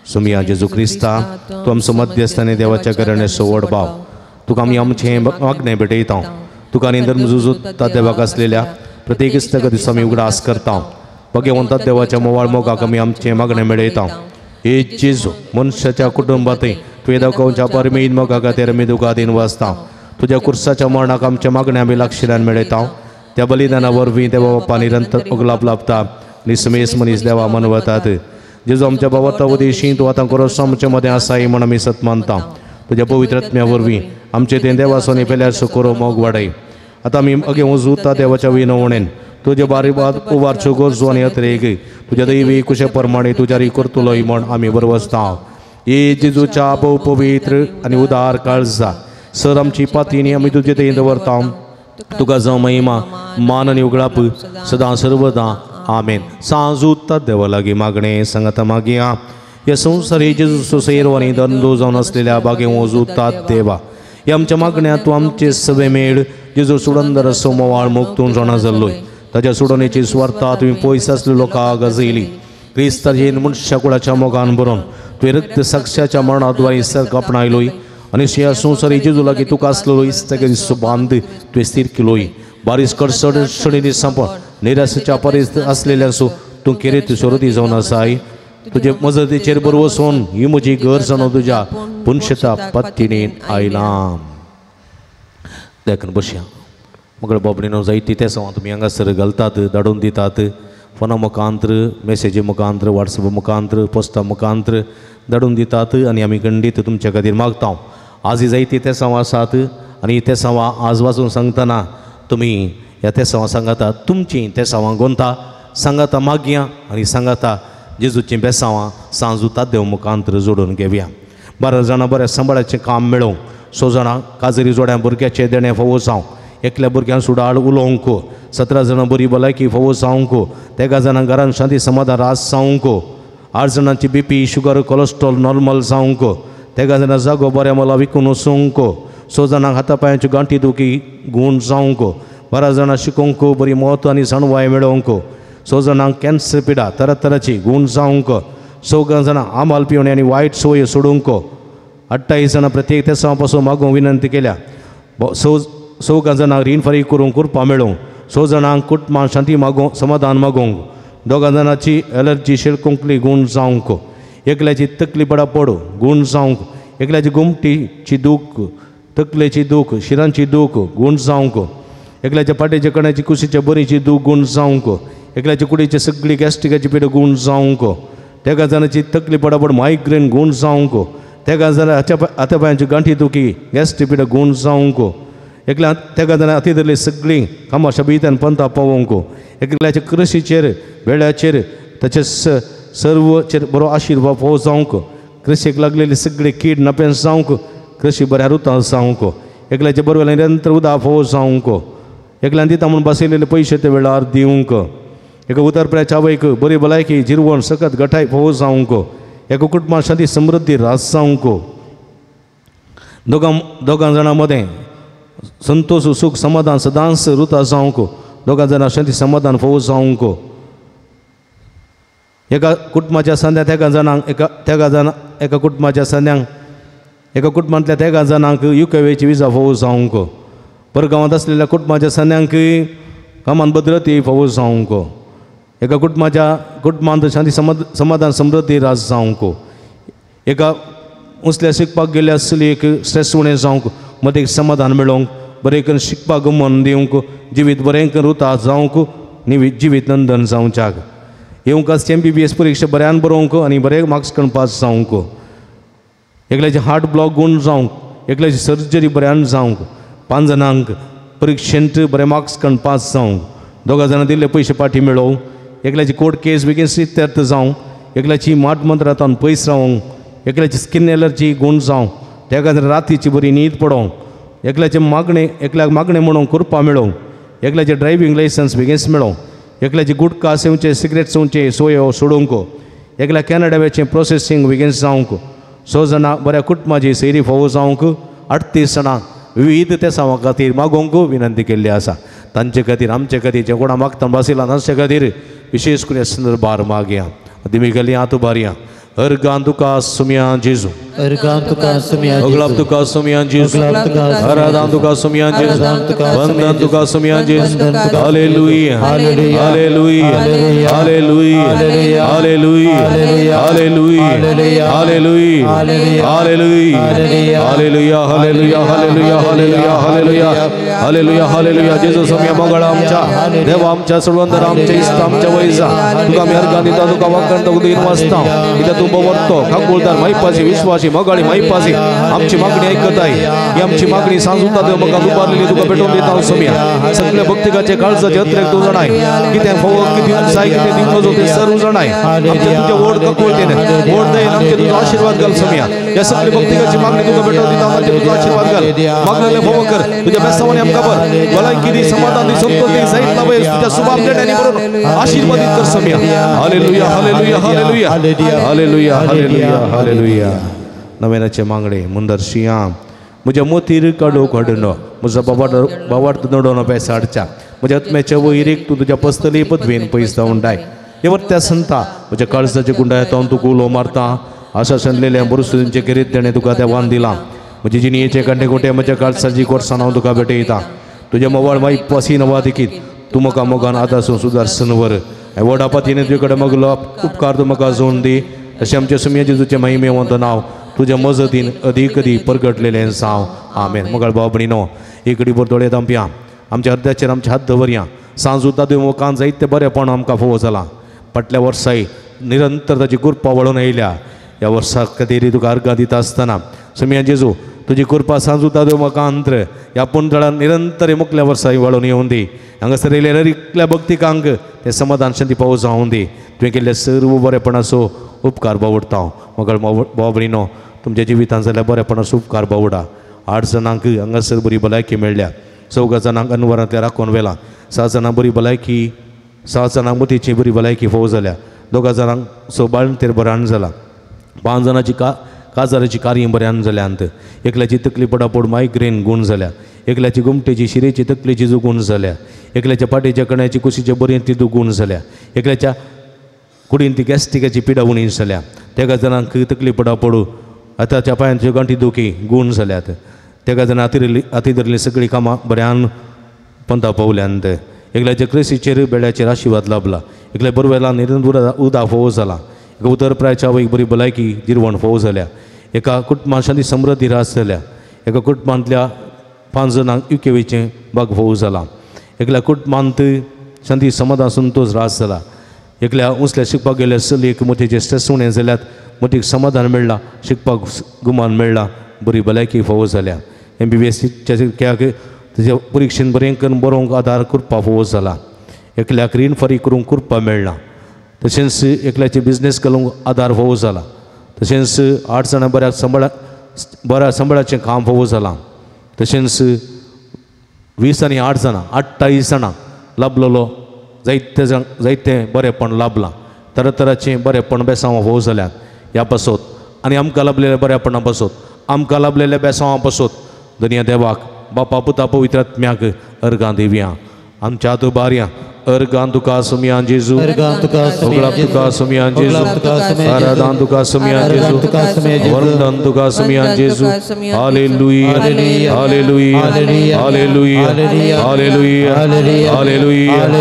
सुमिया जेजू क्रिस्ता, तूं आमचो मध्यस्थ आनी देवाच्या घराणे सोवड भाव, तुका आमी आमचें मागणें भेटयता. तुका आनी धर्म देवाक आसलेल्या प्रत्येक इस्तक दिसा आमी उगडास करता. भगवंता देवाच्या मोवाळ मोगाक आमी आमचें मागणें मेळयता. हे जेजू, मनशाच्या कुटुंबांतय तुवें दाखोवच्या परमेन मोगा खातीर आमी तुका दिन वाचता. तुज्या कुर्साच्या मरणाक आमच्या मागणें आमी लागशिल्ल्यान मेळयता. त्या बलिदाना वरवीं देवा बाप्पा निरंतर उगलाप लाभता आनी समेस मनीस देवा मनवतात. जेजू आमच्या बाबा उदेशी तूं आतां कोरोस आमचे मदें आसाय म्हूण आमी सत मानता. तुज्या पवित्र आत्म्या वरवीं आमचे तें देवासोनी पेल्यार सुकोरो मोग वाडय. आतां आमी अगे उजुता देवाच्या विनवणेन तुजे बारी उबारच्यो गरजो आनी अत्रेक तुज्या दैवी कुशे प्रमाणे तुज्या री करतलोय म्हण आमी बरवसता. हे जेजूच्या भोव पवित्र आनी उदार काळजा सर आमची पातीनी आमी तुजे थंय दवरता. तुका जावं महिमा मान आनी उगडाप सदां सर्वदां. आमेन. सांजुता देवा लागीं मागणें सांगाता मागया. ह्या संवसारी जेजू सोयरो आनी दंदो जावन आसलेल्या बागे वजुता देवा, ह्या आमच्या मागण्या तूं आमचे सवे मेळ. जेजू सुडंदर असो मोवाळ मोग तूं जाणा जाल्लोय. ताच्या सोडवणेची सुवार्ता तुवें पयस आसलेल्या लोकांक गाजयली. क्रिस्ताचेर मनशा कुळाच्या मोगान बरोवन तुवें रक्त साक्षाच्या मरणाद्वारे सर्ग आपणायलोय आनी ह्या संवसारी जेजू लागीं तुका आसलेलो इश्टागतीचो बांद तुवें स्थीर केलोय. बारीस कडसडसडींनी सांपळ निराशेच्या परिस्थिती आसलेल्यांचो तूं केरेत सोरती जावन आसाय. तुजे मजतीचेर बरवसून ही म्हजी गरज जाणो तुज्या पुनशता पत्तीने आयलां. देखून बसया. मगळ बाबडीनो जायती ते सवां तुमी हांगासर घालतात, धाडून दितात. फोना मुखांत्र, मेसेजी मुखांत्र, वॉट्सएप मुखांत्र, पोस्टा मुखांत्र धाडून दितात आनी आमी खंडीत तुमच्या खातीर मागता. आज जायती ते सवां आसात आनी ते सवां आज वाचून सांगतना तुमी ह्या ते सवां सांगाता तुमचीं ते सवां गोंता सांगाता मागया आनी सांगाता जेजूचीं बेसांवां सांजुता देव मुखांत्र जोडून घेवया. 12 जाणां बऱ्या सांबाळाचें काम मेळोवंक, 6 जाणां काजरी जोड्या भुरग्याचें देणें फावो जावंक, एकल्या भुरग्यान सुडाळ उलोवंक, 17 जाणां बरी भलायकी फावो जावंक, 13 जाणां घरान शांती समाधान रास जावंक, 8 जाणांची बीपी शुगर कोलेस्ट्रॉल नॉर्मल जावंक, 13 जाणां जागो बऱ्या मला विकून वचूंक, 6 जाणांक हाता पांयांच्यो गांठी दुखी गूण जावंक, 12 जाणां शिकोवंक बरी म्हत्व आनी जाणवाय मेळोवंक, 6 जाणांक कॅन्सर पिडा तरातराची गूण जावंक, 4 जाणां आमाल पिवणे आनी वायट संवय सोडूंक, 28 जाणां प्रत्येक तेसां पासून मागूंक विनंती केल्या, 6 जाणांक रीण फारीक करूंक कृपा मेळोवंक, 6 जाणांक कुटुंबान शांती मागोवंक समाधान मागोवंक, 2 जाणांची एलर्जी शेळकोंकली गूण जावंक, एकल्याची तकली पडापड गूण जावंक, एकल्याची गोमटीची दूख तकलेची दूख शिरांची दूख गूण जावंक, एकल्याच्या फाटीच्या कण्याची कुशीच्या बरीची दूख गूण जावंक, एकल्याच्या कुडीचे सगळी गॅस्ट्रिकाची पिड गूण जावंक, 13 जाणांची तकली पडापड मायग्रेन गूण जावंक, 13 जाणां हाता पांयांची गांठी दुखी गॅस्ट्रिक पिड गूण जावंक, एकल्या 13 जाणां हाती धरली सगळीं कामां शबीतान पंथा पावोवंक, एकल्याच्या कृशीचेर वेळाचेर ताचे सर्वचेर बरो आशिर्वाद फावो जावंक, कृशीक लागलेली सगळी कीड नपेंस जावंक, कृशी बऱ्या रुतां जावंक, एकल्याच्या बरोबर निरंतर उदक फावो जावंक, एकल्यान दिता म्हूण बसयलेले पयशे ते वेळार दिवंक, एका उतरप्याच्या आवयक बरी भलायकी जिरवण सकत गठाय फावो जावंक, एका कुटुंबान शांती समृद्धी रास जावंक, दोगां जाणां मदें संतोष सुख समाधान सदांच रुता जावंक, 2 जाणां शांती समाधान फावो जावंक, एका कुटुंबाच्या संद्या 13 जाणांक एका कुटुंबाच्या संद्यांक एका कुटुंबांतल्या 13 जाणांक युकेवेची विजा फावो जावंक, परगांवांत आसलेल्या कुटुंबाच्या संद्यांक कामान भद्रती फावो जावंक, एका कुटुंबाच्या कुटुंबांत शांती समाधान समृद्धी रास जावंक, एका उंचल्या शिकपाक गेल्ल्या चलयेक स्ट्रेस उणें जावंक, मदें एक समाधान मेळोवंक, बरें करून शिकपाक मन दिवंक, जिवीत बरें करून रुता जावंक, जिवीत नंदन जावच्याक, येवंक आसची MBBS परिक्षा बऱ्यान बरोवंक आनी बरे मार्क्स करून पास जावंक, एकल्याचे हार्ट ब्लॉक गूण जावंक, एकल्याची सर्जरी बऱ्यान जावंक, 5 जाणांक परिक्षेंत बरे मार्क्स करून पास जावंक, 2 जाणां दिल्ले पयशे पाटी मेळोवंक, एकल्याची कोर्ट केस बेगीन सिद्ध्यर्थ जावंक, एकल्याची माट मंत्रांत पयस रावंक, एकल्याची स्किन एलर्जी गूण जावं, त्या खातीर रातीची बरी न्हीद पडोवंक, एकल्याचें मागणें एकल्याक मागणें म्हणून कृपा मेळोवंक, एकल्याचें ड्रायव्हींग लायसन्स बेगीन मेळोवंक, एकल्याची गुटखा सेवचें सिगरेट सेवचें सोयो सोडूंक, एकल्या कॅनडावेचें प्रोसेसींग बेगीन जावंक, 6 जाणां बऱ्या कुटुंबाची सैरी फावो जावंक, 38 जाणां विविध तेसांवा खातीर मागोवंक विनंती केल्ली आसा. तांचे खातीर आमचे खातीर जे कोणा मागता बसिला तांचे खातीर विशेष करून संदर्भार मागया. दिमी हात उबारया. अर्गां तुका सुमया जेजू, अर्गां तुका सुमया, अगलाब तुका सुमया जेजू, आराधान तुका सुमया जेजू, वंदन तुका सुमया जेजू. Hallelujah, hallelujah, hallelujah, hallelujah, hallelujah, hallelujah, hallelujah, hallelujah, hallelujah, hallelujah, hallelujah, hallelujah, hallelujah, hallelujah. जेजू सुमया मंगळ आमच्या देवा, आमच्या सोडवंदर आमच्या इश्ट आमच्या वैजा, तुका आमी अर्गां दिता, तुका वाकण तुका वाचता, कित्याक तूं बवरतो काकुळदार मायपासी विश्वासी मगाळी मायपासी आमची मागणी ऐकताय. ही आमची मागणी सांजुता देव म्हाका उबारलेली तुका भेटोवन दिता सुमया. सगळ्या भक्तिकाचे काळजाचे अत्रेक तूं जाणाय, कितें फावो कितें जाय कितें दिवंक नजो तें सर्व जाणाय. आमच्या तुज्या व्हड काकुळतेन व्हड दयेन आमचे तुजो आशिर्वाद घाल सुमया. ह्या सगळ्या भक्तिकाची मागणी तुका भेटोवन दिता, आमचे तुजो आशिर्वाद घाल, मागलेले फावो कर, तुज्या बेसावानी आमकां भर, भलायकी दी, समाधान दी, संतोष दी, जायत लावय, तुज्या सुभाव देण्यानी भरून आशिर्वादीत कर Somaiya. Hallelujah, hallelujah, hallelujah, hallelujah, hallelujah, hallelujah. नव्यानाचे मागणे मुंदर शियाम म्हज्या मोतीर काडो घडनो म्हजो बाबार्थ नडोन पेस हाडच्या म्हज्या आत्म्याच्या वयरीक तूं तुज्या पसतली पदवेन पयस जावन डाय. हे वर्त्या संता म्हज्या काळजाच्या गुंडायत हांव तुका उलो मारता. आशासन लेल्या बरुसुदींचे गिरीत देणें तुका देवान दिलां. म्हजे जिणयेचे कांटे गोटे म्हज्या काळजाची गोडसाण हांव तुका भेटयता. तुज्या मोवाळ माई पसी नवा देखीत तूं म्हाका मोगान आदासून सुदारसन व्हर. व्हड आपतीने तुजे कडेन मगलो उपकार तूं म्हाका जोडून दी. अशें आमच्या सुमया जेजूचें महिमेवंत नांव तुज्या मजतीन अदीक अदीक परगटलेलें जावं. आमेन. मगळ भाव भयणीनो एक कडीभर दोळे धांपया, आमच्या अर्द्याचेर आमचे हात दवरया. सांज उरता देव मुखान जायते बरेंपण आमकां फावो जालां. फाटल्या वर्साय निरंतर ताची कृपा वळून आयल्या. ह्या वर्सा खातीर तुका अर्गां दिता आसतना सुमया जेजू तुजी कृपा सांज उरता देव मुखांत ह्या पुंतळान निरंतर मुखल्या वर्साय वळून येवन दी. हांगासर येयल्या हर भक्तिकांक तें समाधान शांती पावो जावन दी. तुवें केल्ले सर्व बरेपणाचो उपकार बावडटा हांव. मगळ भाव भयणीनो तुमच्या जिवितांत जाल्यार बरेपणाचो उपकार बावडा. 8 जाणांक हांगासर बरी भलायकी मेळ्ळ्या, 4 जाणांक अनवरांतल्या राखून व्हेला, 6 जाणांक बरी भलायकी, 6 जाणांक मोतीची बरी भलायकी फोव जाल्या, 2 जाणांक 6 बाळंतेर बऱ्यान जाला, 5 जाणांची काजाराची कार्य बऱ्यान जाल्यांत, एकल्याची तकली पडापड मायग्रेन गूण जाल्या, एकल्याची गुमटेची शिरेची तकलेची जो गूण जाल्या, एकल्याच्या पाटेच्या कण्याची कुशीच्या बरें ती गूण जाल्या, एकल्याच्या कुडीन ती गॅस्ट्रिकाची पिडा उणी जाल्या, तेगा जाणांक तकली पडापडू आतांच्या पांयांच्यो गांठी दुखी गूण जाल्यात, तेगा जाणां हाती धरली सगळीं कामां बऱ्यान पंता पावल्यांत, एकल्याच्या क्रेसीचेर बेड्याचेर आशिर्वाद लाभला, एकल्या बरवेला निरंतर उदा फोव जाला, एका उतर प्रायच्या आवयक बरी भलायकी जिरवण फोव जाल्या, एका कुटुंबान शांती समृद्धी रास जाल्या, एका कुटुंबांतल्या 5 जाणांक युकेवेचें बाग फोव जाला, एकल्या कुटुंबांत शांती समाधान संतोष रास जाला, एकल्या उंचल्या शिकपाक गेल्या चलयेक मोतीचे स्ट्रेस उणें जाल्यात, मोतीक समाधान मेळ्ळां, शिकपाक गुमान मेळ्ळां, बरी भलायकी फावो जाल्या, MBBS शिक्याक ताच्या परिक्षेन बरें करून बरोवंक आदार कृपा फावो जाला, एकल्याक रीण फारीक करूंक कृपा मेळ्ळां, तशेंच एकल्याचे बिजनेस घालूंक आदार फावो जाला, तशेंच 8 जाणां बऱ्या सांबाळाचें काम फावो जालां, तशेंच 20 आनी 8 जाणां 28 जाणां लाभलेलो जायते जाण जायतें बरेंपण लाभलां, तरातराचें बरेंपण बेसांवां फावो जाल्यात. ह्या पासत आनी आमकां लाभलेल्या बऱ्यापणा पासत, आमकां लाभलेल्या बेसांवां पासत धनया देवाक बापा पुता पवित्र आत्म्याक अर्गां दिवया. आमच्या हात उबारया. अर्गां तुका सुमया जेजू, उगडाप तुका सुमया जेजू, आराधान तुका सुमया जेजू, वंदन तुका सुमया जेजू. Hallelujah, hallelujah, hallelujah, hallelujah, hallelujah, hallelujah, hallelujah,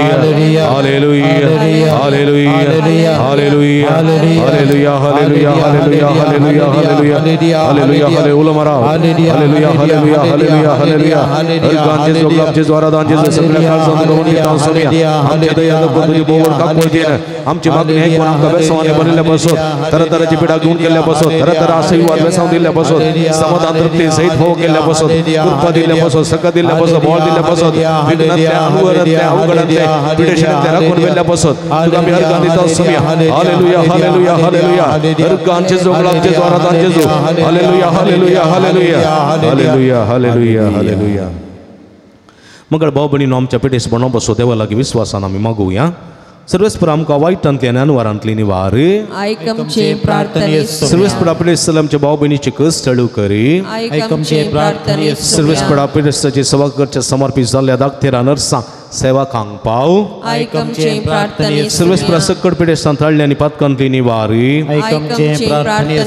hallelujah, hallelujah, hallelujah, hallelujah, hallelujah, hallelujah, hallelujah, hallelujah, hallelujah, मारा हालेलुया, हालेलुया, हालेलुया, हालेलुया. अर्गां जेजू, उगडाप जेजू, आराधान जेजू, सगळ्या काळजांत करून दिता सोम्या आमच्या दया तुजी बोवड काकुळतेन आमची मागणी आयकून आमकां बेसांवांनी भरिल्ल्या पासत तरातराची पिडा गुण केल्ल्या पासत तरातरा आशीर्वाद बेसांव दिल्ल्या पासत समाधान तृप्ती सहित भोव केल्ल्या पासत कृपा दिल्ल्या पासत सका दिल्ल्या पासत बळ दिल्ल्या पासत विघ्नांतल्या अवघडांतल्या अवघडांतल्या पिडेशनांतल्या राखून व्हेल्ल्या पासत तुका आमी अर्गां दिता सोम्या hallelujah hallelujah hallelujah अर्गां जेजू गुलाब जेजू आराधन जेजू hallelujah hallelujah hallelujah hallelujah hallelujah hallelujah. मगळ भाव भयणीनो आमच्या पेटेस बनोवप बसो देवा लागीं विस्वासान आमी मागुया. सर्वेस्पर आमकां वायटांतली आनी अनवारांतली निवार. आयक आमचे प्रार्थने. सर्वेस्पर आपले आमच्या भाव भयणीची कस चालू करी. आयक आमचे प्रार्थने. सर्वेस्पर आपले सेवा करच्या समर्पित जाल्ल्या दाखतेरा नर्सां सेवकांक पाव. आयक आमचे प्रार्थने. सर्वेस्पर सक्कड पिडेस्तां ताळ्ळे आनी पातकांतली निवार. आयक आमचे प्रार्थने.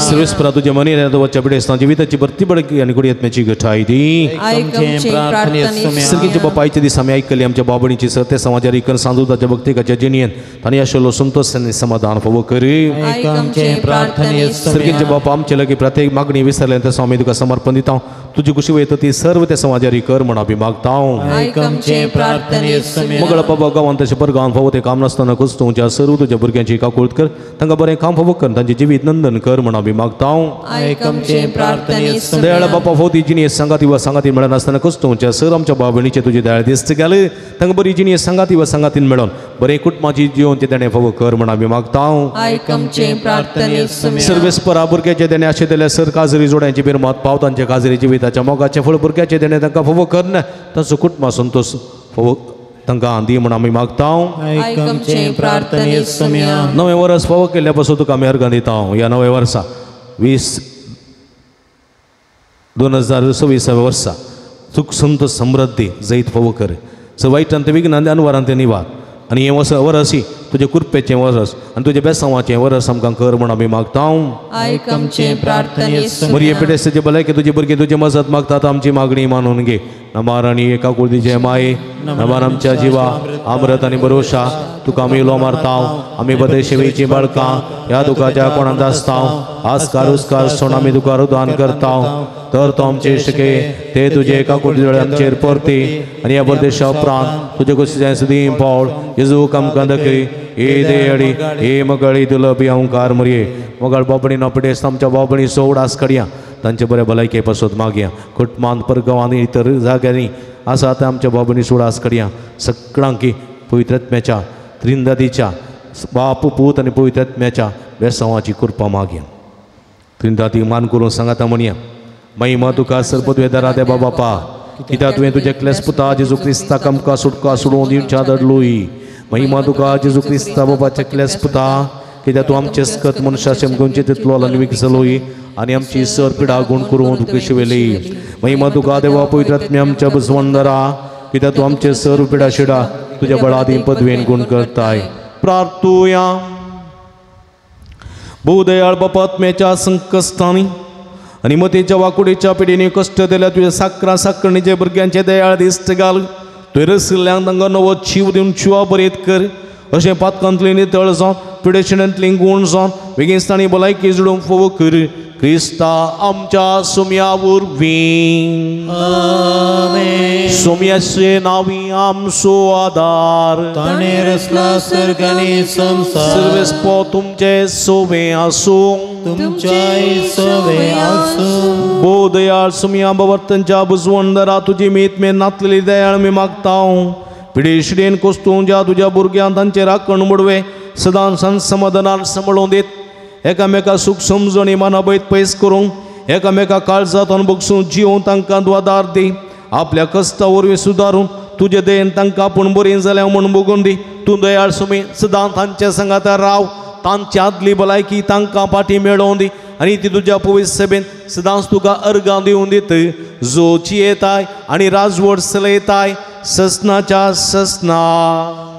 सर्वेस्पर तुज्या मनी वच्या पिडेस्तां जिविताची भरती बळगी आनी गुडयत्म्याची गठाय दी. आयक आमचे प्रार्थने. सर्गीच्या बापायच्या दीस आमी आयकली आमच्या भाव भयणीची सत्य समाजारी कर सांदुताच्या भक्तिकाच्या जिणयेन तांणी आशिल्लो संतोष आनी समाधान फावो करी. आयक आमचे प्रार्थने. सर्गीच्या बापा आमचे लागीं प्रत्येक मागणी विसरले तसो आमी तुका समर्पण दिता. तुजी कुशी वयता ती सर्व त्या समाजारी कर म्हण आमी मागता. आयक आमचे प्रार्थने. मगळ बाबा गांवांत तशें पर गांवांत फावो तें काम नासतना कुस्तुंच्या सर्व तुज्या भुरग्यांची काकूळत कर तांकां बरें काम फावो कर तांचें जिवीत नंदन कर म्हण आमी मागता. आयक आमचे प्रार्थने. दयाळ बापा फावो ती जिणें सांगाती वा सांगाती मेळनासतना कुस्तुंच्या सर आमच्या भाव भयणीचें तुजें दयाळ दिस्त घाल तांकां बरी जिणें सांगाती वा सांगातीन मेळोन बरें कुटुंबाची जिवन तें देणें फावो कर म्हण आमी मागता. आयक आमचे प्रार्थने. सर्वेस्परा भुरग्याचें देणें आशिल्ल्या सर काजरी जोड्यांची बिरमत पाव तांच्या काजरी जिविताच्या मोगाचें फळ भुरग्याचें देणें तांकां फावो कर तांचो कुटुंबा संतोष फावो तांकां दी म्हण आमी मागता. आयक आमचे प्रार्थने. नवें वर्स फावो केल्ल्या पासून तुका आमी अर्गां दिता. ह्या नव्या वर्सा 2026 वर्सा सुख संतोष समृद्धी जैत फावो कर स वायटांत विघ्नांत अनवारांत निवार आनी हें वर्स वरसी तुजें कृपेचें वरस आनी तुजें बेसांवाचें वरस आमकां कर म्हण आमी मागता. आयक आमचे प्रार्थने. मरिये पिडेस्ताचे भलायके तुजे भुरगीं तुजे मजत मागतात आमची मागणी मानून घे. नमार आनी एका कुळदीचे माये नमार आमच्या जिवा आमरत आनी भरोशा तुका आमी उलो मारता. आमी बदेशेवीची बाळकां ह्या दुखाच्या कोणांत आसता आसकार उस्कार सोण आमी तुका रुदान करता. तर तो आमचे शिके ते तुजे एका कुळदी दोळे आमचेर परती आनी ह्या परदेशा उपरांत तुजे कुशीचें सदीं पावल जेजू आमकां दाखय. हे देयडी हे मगळी दुलबी अंकार मरये मगळ बाबणी नपडेस आमच्या बाबणी सोड आस कडया तांचे बरे भलायके पासत मागया. कुटुंबांत परगांवांनी इतर जाग्यांनी आसा ते आमच्या बाबणी सोड आस कडया सगळ्यांकी पवित्रत्म्याच्या त्रिंदादीच्या बाप पूत आनी पवित्रत्म्याच्या बेसांवाची कृपा मागया. त्रिंदादी मान करून सांगाता म्हणया महिमा तुका सर्वद्वेदरा देवा बापा कित्याक तुवें तुज्या क्लेस पुता जेजू क्रिस्ताक आमकां सुटका सोडून दिवच्या धाडलोय. महिमा तुका जेजू क्रिस्ता बाबाच्या क्लेस पुता कित्याक तूं आमचे स्कत मनशाचे गोंयचे तितलो आनी विकसलोय आनी आमची सर पिडा गुण करून तुका शिवयली. महिमा तुका देवा पवित्रात्म्या आमच्या बसवंदरा कित्याक तूं आमचे सर पिडा शिडा तुज्या बळादी पदवेन गुण करताय. प्रार्थुया. भूदयाळ बापात्म्याच्या संकश्टांनी आनी मतीच्या वाकुडीच्या पिढींनी कश्ट दिल्या तुज्या साकरा साकरणीचे भुरग्यांचे दयाळ दिश्ट घाल. तुवें रसिल्ल्यांक तांकां नवो जीव दिवन जिवा बरेत कर अशें पातकांतली नितळ जावन पिडेशणांतली गूण जावन बेगिनस्तांनी भलायकी जोडूंक फावो कर क्रिस्ता आमच्या सुम्या वरवीं. सुम्याचे नांवी आमचो आदार ताणें रचला सर्ग आनी संवसार. सर्वेस्पो तुमचे सोवे आसूं तुमच्याय सोवे आसूं. भोव दयाळ सुम्या बवर्तनच्या बुजवंदरा तुजी मीत मे नातलेली दयाळ मी मागता. पिडेशिडेन कोस्तूंच्या तुज्या भुरग्यांक तांचे राखण मोडवे सदां संत समाधानान सांबाळून दीत एकामेका सूख समजणी मानाबयत पयस करूंक एकामेका काळजांत अनभोगसून जिवन तांकां आदार दी. आपल्या कश्टा वरवीं सुदारून तुजे दयेन तांकां आपूण बरीं जाल्या म्हूण भोगून दी. तूं दयाळ सुमी सदां तांच्या सांगाता राव तांची आदली भलायकी तांकां फाटीं मेळोवन दी आनी ती तुज्या पवित्र सभेन सदांच तुका अर्गां दिवन दीत जो जियेताय आनी राजवट चलयताय ससनाच्या ससना.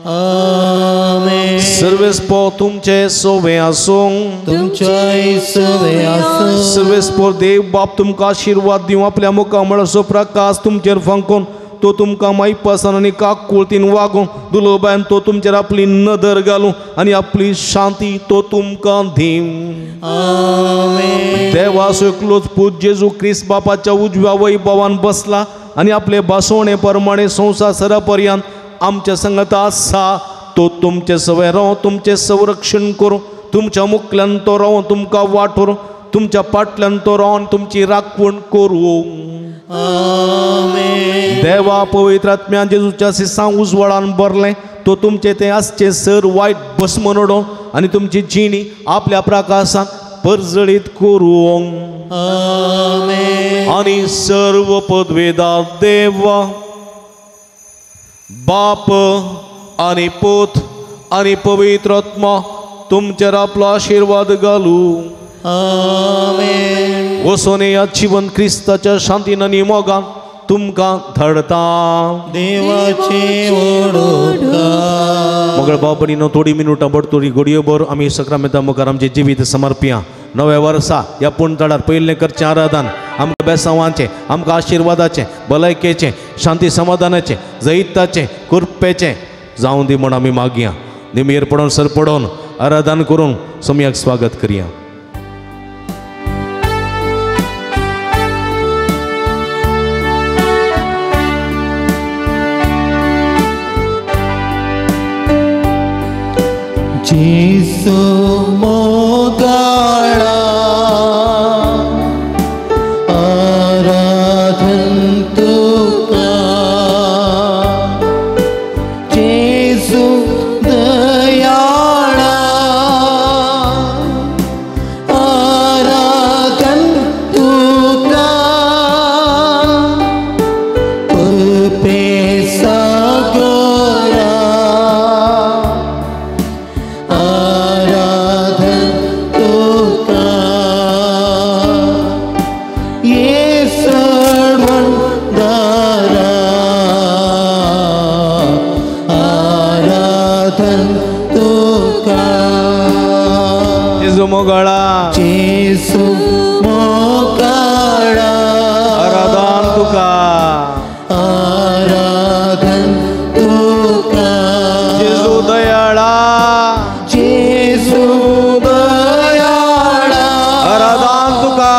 आमेन. सर्वेस्पो तुमचे सोवे आसूं तुमच्याय सोवे आसूं. सर्वेस्पो देव बाप तुमकां आशिर्वाद दिवं आपल्या मुखामळाचो प्रकाश तुमचेर फांकून तो तुमकां मायपासान आनी काकुळतीन वागूं दुलोबायन तो तुमचेर आपली नदर घालूं आनी आपली शांती तो तुमकां दिवं. आमेन. देवाचो एकलोच पूत जेजू क्रिस्त बापाच्या उजव्या वैभवान बसला आनी आपले भासवणे प्रमाणे संवसार सरा पर्यंत आमच्या संगत आसा तो तुमचे सवय राव तुमचें संरक्षण करूं तुमच्या मुखल्यान तो राव तुमकां वाट व्हरूं तुमच्या पाटल्यान तो रावन तुमची राखवण करूं. देवा पवित्र आत्म्यान जेजूच्या सिसां उजवाडान भरलें तो तुमचें तें आसचें सर वायट भस्म नडो आनी तुमची जिणी आपल्या प्रकाशान परजळीत करूं. आनी सर्व पदवेदार देवा बाप आनी पूत आनी पवित्र आत्मा तुमचेर आपलो आशिर्वाद घालूं. वसोन ह्या जिवन क्रिस्ताच्या शांतीन आनी मोगान तुमकां धाडता. देवाचे मगळ भाव भयणीनो थोडी मिनुटां बडतोडी घडयोभर आमी सक्रामेंता मुखार आमचें जिवीत समर्पया. नव्या वर्सा ह्या पुणतडार पयलें करचें आराधन आमकां बेसांवाचें आमकां आशिर्वादाचें भलायकेचें शांती समाधानाचें जैताचें कृपेचें जावं दी म्हूण आमी मागया. निमेर पडोवन सर पडोवन आराधन करून सोमयाक स्वागत करया. जेसू मोगाळा आराधन तुका जेसू दयाळा आराधन तुका कृपे सागरा आराधन तुका ये सर्वंदारा आराधन तुका जेजू मोगाळा जेसू मोगाळा आराधन तुका आराधन तुका जेजू दयाळा जेसू दयाळा आराधन तुका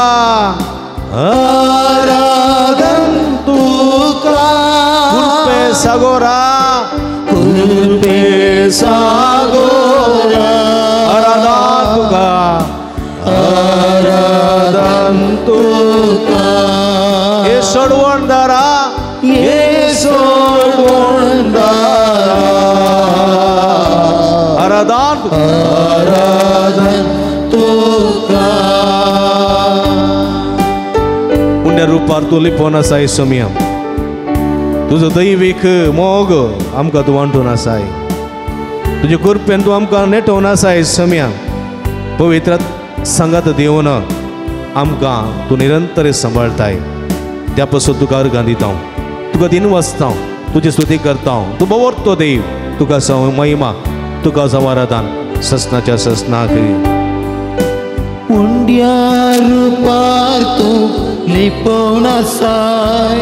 आराधन तुका कृपे सागोरा कृपे सागोरा आराधन तुका आराधन तुका हे सोडवणदारा ये सोडवणदारा आराधन तुका आराधन तुका पुण्य रुपार तूं लिपोवन आसाय सोमया तुजो दैवीक मोग आमकां तूं वांटून आसाय तुजे कृपेन तूं आमकां नेटोवन आसाय सोमया पवित्र सांगात दिवन आमकां तूं निरंतर सांबाळताय त्या पासून तुका अर्गां दिता तुका दिन वाचता तुजी स्तुती करता तूं बवरतो देव तुका जावं महिमा तुका जावं आराधन ससनाच्या ससनाक. उंड्या रुपार तूं लिपोवन आसाय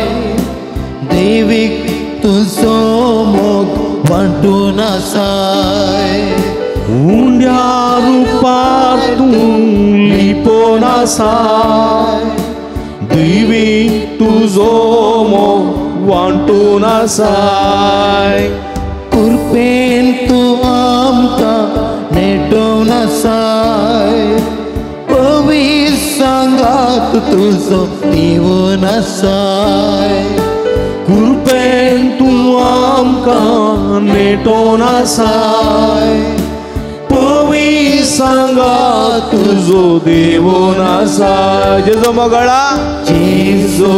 देवीक तुजो मोग वांटून आसाय उंड्या रुपार तूं लिपोवन आसाय देवीक तुजो मोग वांटून आसाय कृपेन तूं आमकां नेटोवन आसाय पवित्र सांगात तुजो दिवन आसाय कृपेन तूं आमकां नेटोवन आसाय पवित्र सांगात तुजो दिवन आसाय. जेजू मोगाळा जेजू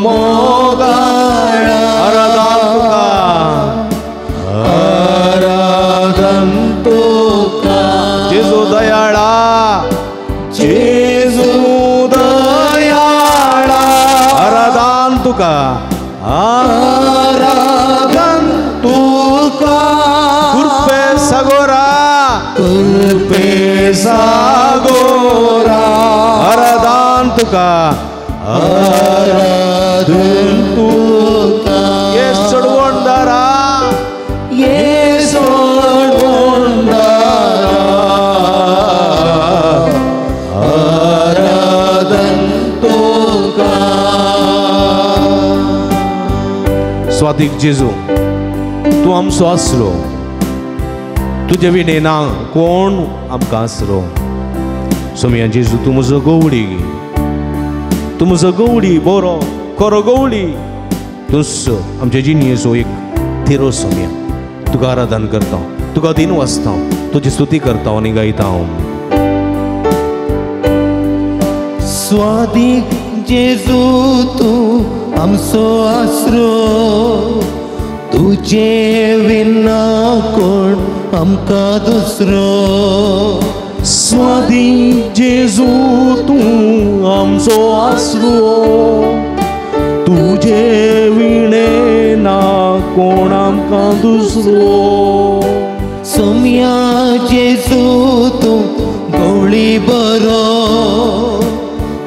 मोगाळा आराधन तुका आराधन तुका जेजू दयाळा जेजू दयाळा आराधन तुका आराधन तुका कृपे सागोरा कृपे सागोरा आराधन तुका आराधन तुका ये सोडवणदारा ये सोडवणदारा आराधन तुका. स्वातीक जेजू तूं आमचो आसरो, तुजे विणे ना कोण आमकां आसरो। सोमया जेजू तूं म्हजो गवळी, तूं म्हजो गवळी, बरो खरो गवळी, तूंच आमच्या जिणेचो एक थिरो सोमया। तुका आराधन करता, तुका दिन वाचता, तुजी स्तुती करता आनी गायता हांव। स्वादीक जेजू तूं आमचो आसरो, तुजे विना कोण आमकां दुसरो। स्वादीक जेजू तूं आमचो आसरो, तुजे विणे ना कोण आमकां दुसरो। सोमया जेजू तूं गवळी बरो,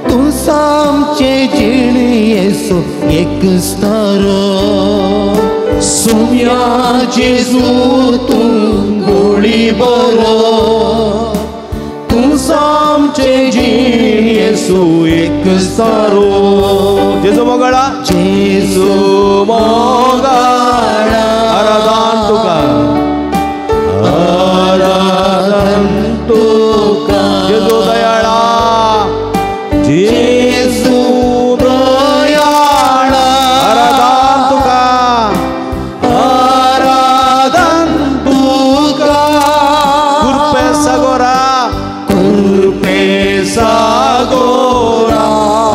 तूं आमचे जिणेचो एक स्तारो। सोमया जेजू तूं गवळी बरो, तूं आमचे जिणेचो एक स्तारो। जेजू मोगाळा, जेजू मोगाळा, आराधन तुका, आराधन तुका। जेजू दयाळा, जेजू दयाळा, आराधन तुका, आराधन तुका। कृपे सागोरा, कृपे सागोरा,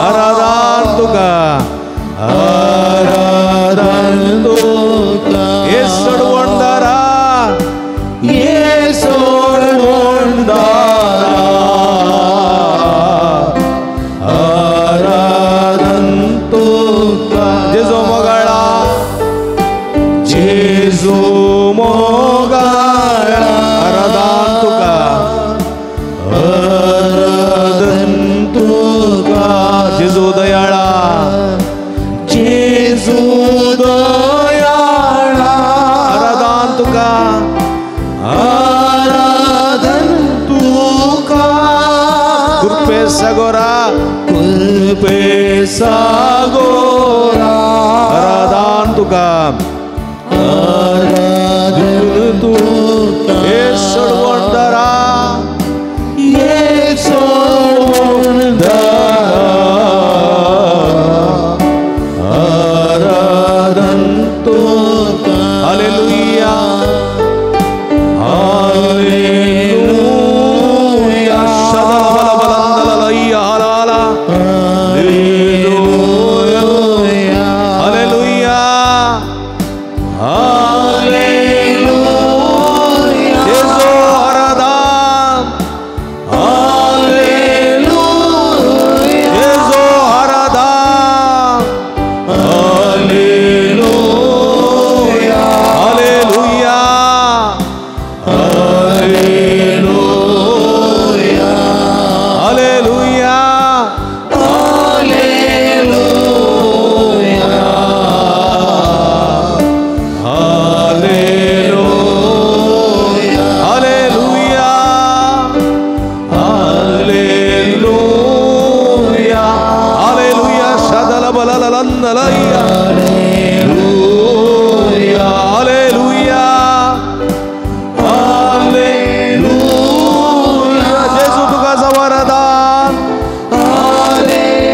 आराधन तुका, आराधन तुका। येसोडवणदारा, येसोडवणदारा, आराधन तुका। जेजू मोगाळा, जेजू मोगाळा, आराधन तुका, आराधन तुका। जेजू दयाळा, जेजू दयाळा, आराधन तुका, आराधन तुका। कृपे सागोरा, कृपे सागोरा, आराधन तुका, आराधन तुका। येसोडवणदारा, येसोडवणदारा, आराधन तुका। हालेलुया, हालेलुया। शदल बल बलंदललैया हलाला, हालेलुया, हालेलुया, हालेलुया। जेजू आराधन, हालेलुया, जेजू आराधन, हालेलुया, हालेलुया, हालेलुया, हालेलुया, हालेलुया, हालेलुया, हालेलुया, हालेलुया, हालेलुया। शदल बलललंदलैया, हालेलुया, हालेलुया, हालेलुया। जेजू तुका आराधन, हालेलुया,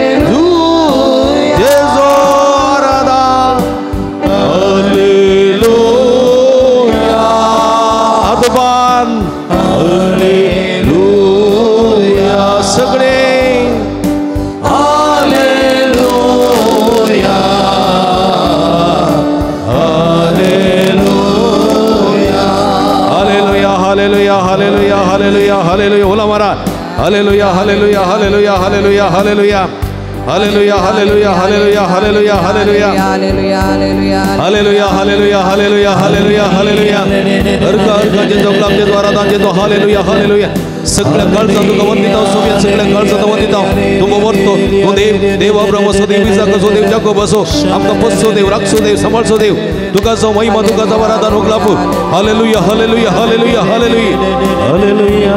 जेजू आराधन, हालेलुया, हातबान, हालेलुया, सगळे हालेलुया, हालेलुया, हालेलुया, हालेलुया, हालेलुया, हालेलुया, हालेलुया। होला मारा, हालेलुया, हालेलुया, हालेलुया, हालेलुया, हालेलुया, हालेलुया, हालेलुया, हालेलुया, हालेलुया, हालेलुया, हालेलुया, हालेलुया, हालेलुया, हालेलुया, हालेलुया, हालेलुया, हालेलुया। अर्घ अर्घ जेजू गुलाब जेजू आराधन जेजू, हालेलुया, हालेलुया। सगळ्या काळजात तुका वंदिता सोम्या, सगळ्या काळजात वंदिता तुमकां व्हरतो तो देव, देव अब्राहम असो, देव इसाक असो, देव जाकोब असो, आमकां पोसचो देव, राखचो देव, सांबाळचो देव, तुका जो महिमा, तुका जो आराधन उगलाप। हालेलुया, हालेलुया, हालेलुया, हालेलुया, हालेलुया।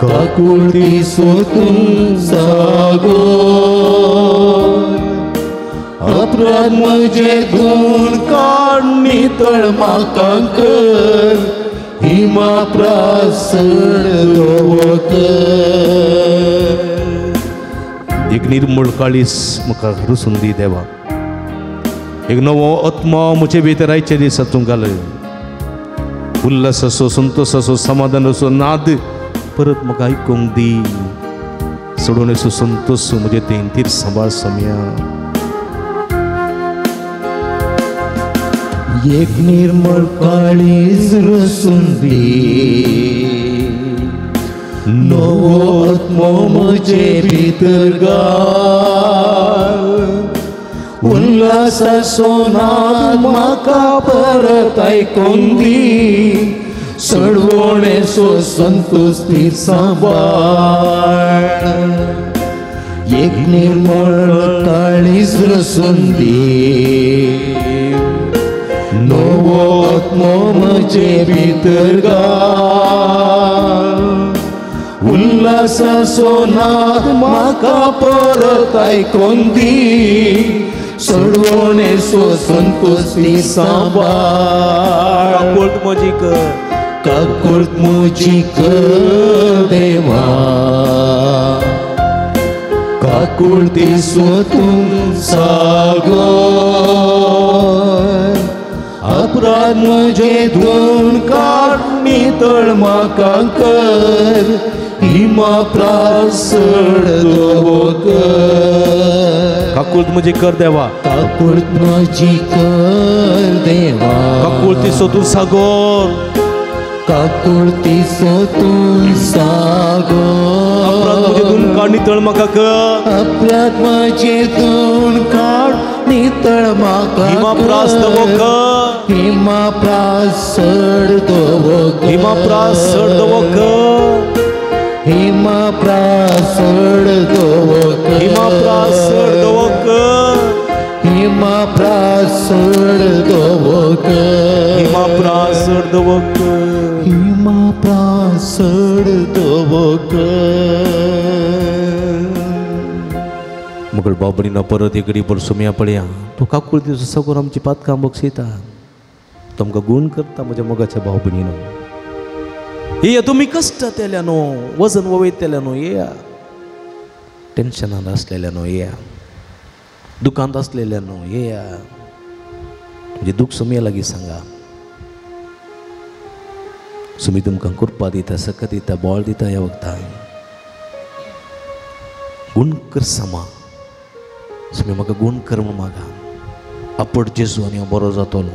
काकुळती सोतून सागोर अपराध म्हजे धुवन काड नितळ म्हाका कर हिमा प्रासड दवो कर. एक निर्मळ काळीस म्हाका रुसून दी देवा, एक नवो आत्मा म्हजे भितर आयचे दिसा तूं घाल. उल्हासाचो संतोषाचो समाधानाचो नाद परत म्हाका आयकूंक दी. सोडोवणेचो संतोष म्हजे तेंतीर सांबाळ सोम्या. एक निर्मळ काळीज रसून दी नवो आत्मो म्हजे भितर घाल उल्हासाचो नाद म्हाका परत आयकूंक दी सडवणेचो संतोष ती सांबाळ. एक निर्मळ काळीज रसून दी नवो आत्मो म्हजे भितर घाल उल्हासाचो नाद म्हाका परत आयकूंक दी सडवणेचो संतोष ती सांबाळ. काकूळत म्हजी कर, काकूळत म्हजी कर देवा, काकुळती सोतून सागोर अपराध म्हजे धुवन काड नितळ म्हाका कर हिमा प्रासड दवो कर. काकूळत म्हजी कर देवा, काकूळत म्हजी कर देवा, काकुळती सोतून सागोर, काकुळती सोतून सागोर अपराध म्हजे धुवन काड नितळ म्हाका कर, अपराध म्हजे धुवन काड नितळ म्हाका हिमा प्रास दवो कर, हिमा प्रासड दवो कर, हिमा प्रासड दवो कर, हिमा प्रासड दवो कर, हिमा प्रासड दवो कर, हिमा प्रासड दवो कर, हिमा प्रासड दवो कर, हिमा प्रासड दवो कर. मगळ बाबरीनं परत इकडे पर सुम्या पळया तो काकुळती सगोर आमची पातकां बक्षयता, तुमकां गुण करता म्हज्या मोगाच्या भाव भयणीनो. येया तुमी कश्टांतल्यानो, वजन वयतल्यानो येया, टेन्शनान आसलेल्यानो येया, दुकांत आसलेल्यानो येया, तुमचें दूख सुमया लागीं सांगा. सुमी तुमकां कृपा दिता, सकत दिता, बळ दिता. ह्या वखदां गुण कर समा सुमी म्हाका गुण कर म्हूण मागा. आपट जेजू आनी हांव बरो जातलो,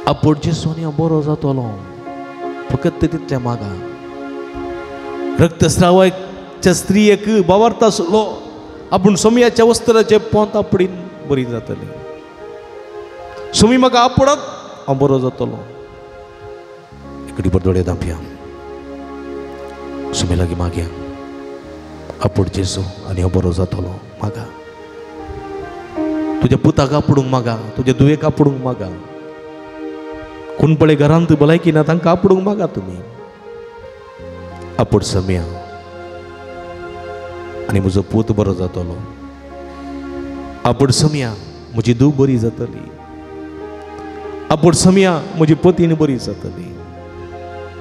आपट जेजू आनी हांव बरो जातलो, फकत तितलें मागा. रक्तस्रावाच्या स्त्रियेक बावार्थ आसलो आपूण सोमयाच्या वस्त्राचे पोंत आपडीन बरी जातली. सोमी म्हाका आपडत हांव बरो जातलो. इकडे बर दोळे धांपया, सोमी लागीं मागया, आपूण जेजू आनी हांव बरो जातलो. मागा तुज्या पुताक आपुडूंक मागा, तुज्या दुयेक आपुडूंक मागा, कोण पळय घरांत भलायकी ना तांकां आपुडूंक मागा. तुमी आपूड सम्या आनी म्हजो पूत बरो जातलो, आपूड सम्या म्हजी धूव बरी जातली, आपूड सम्या म्हजी पतीन बरी जातली,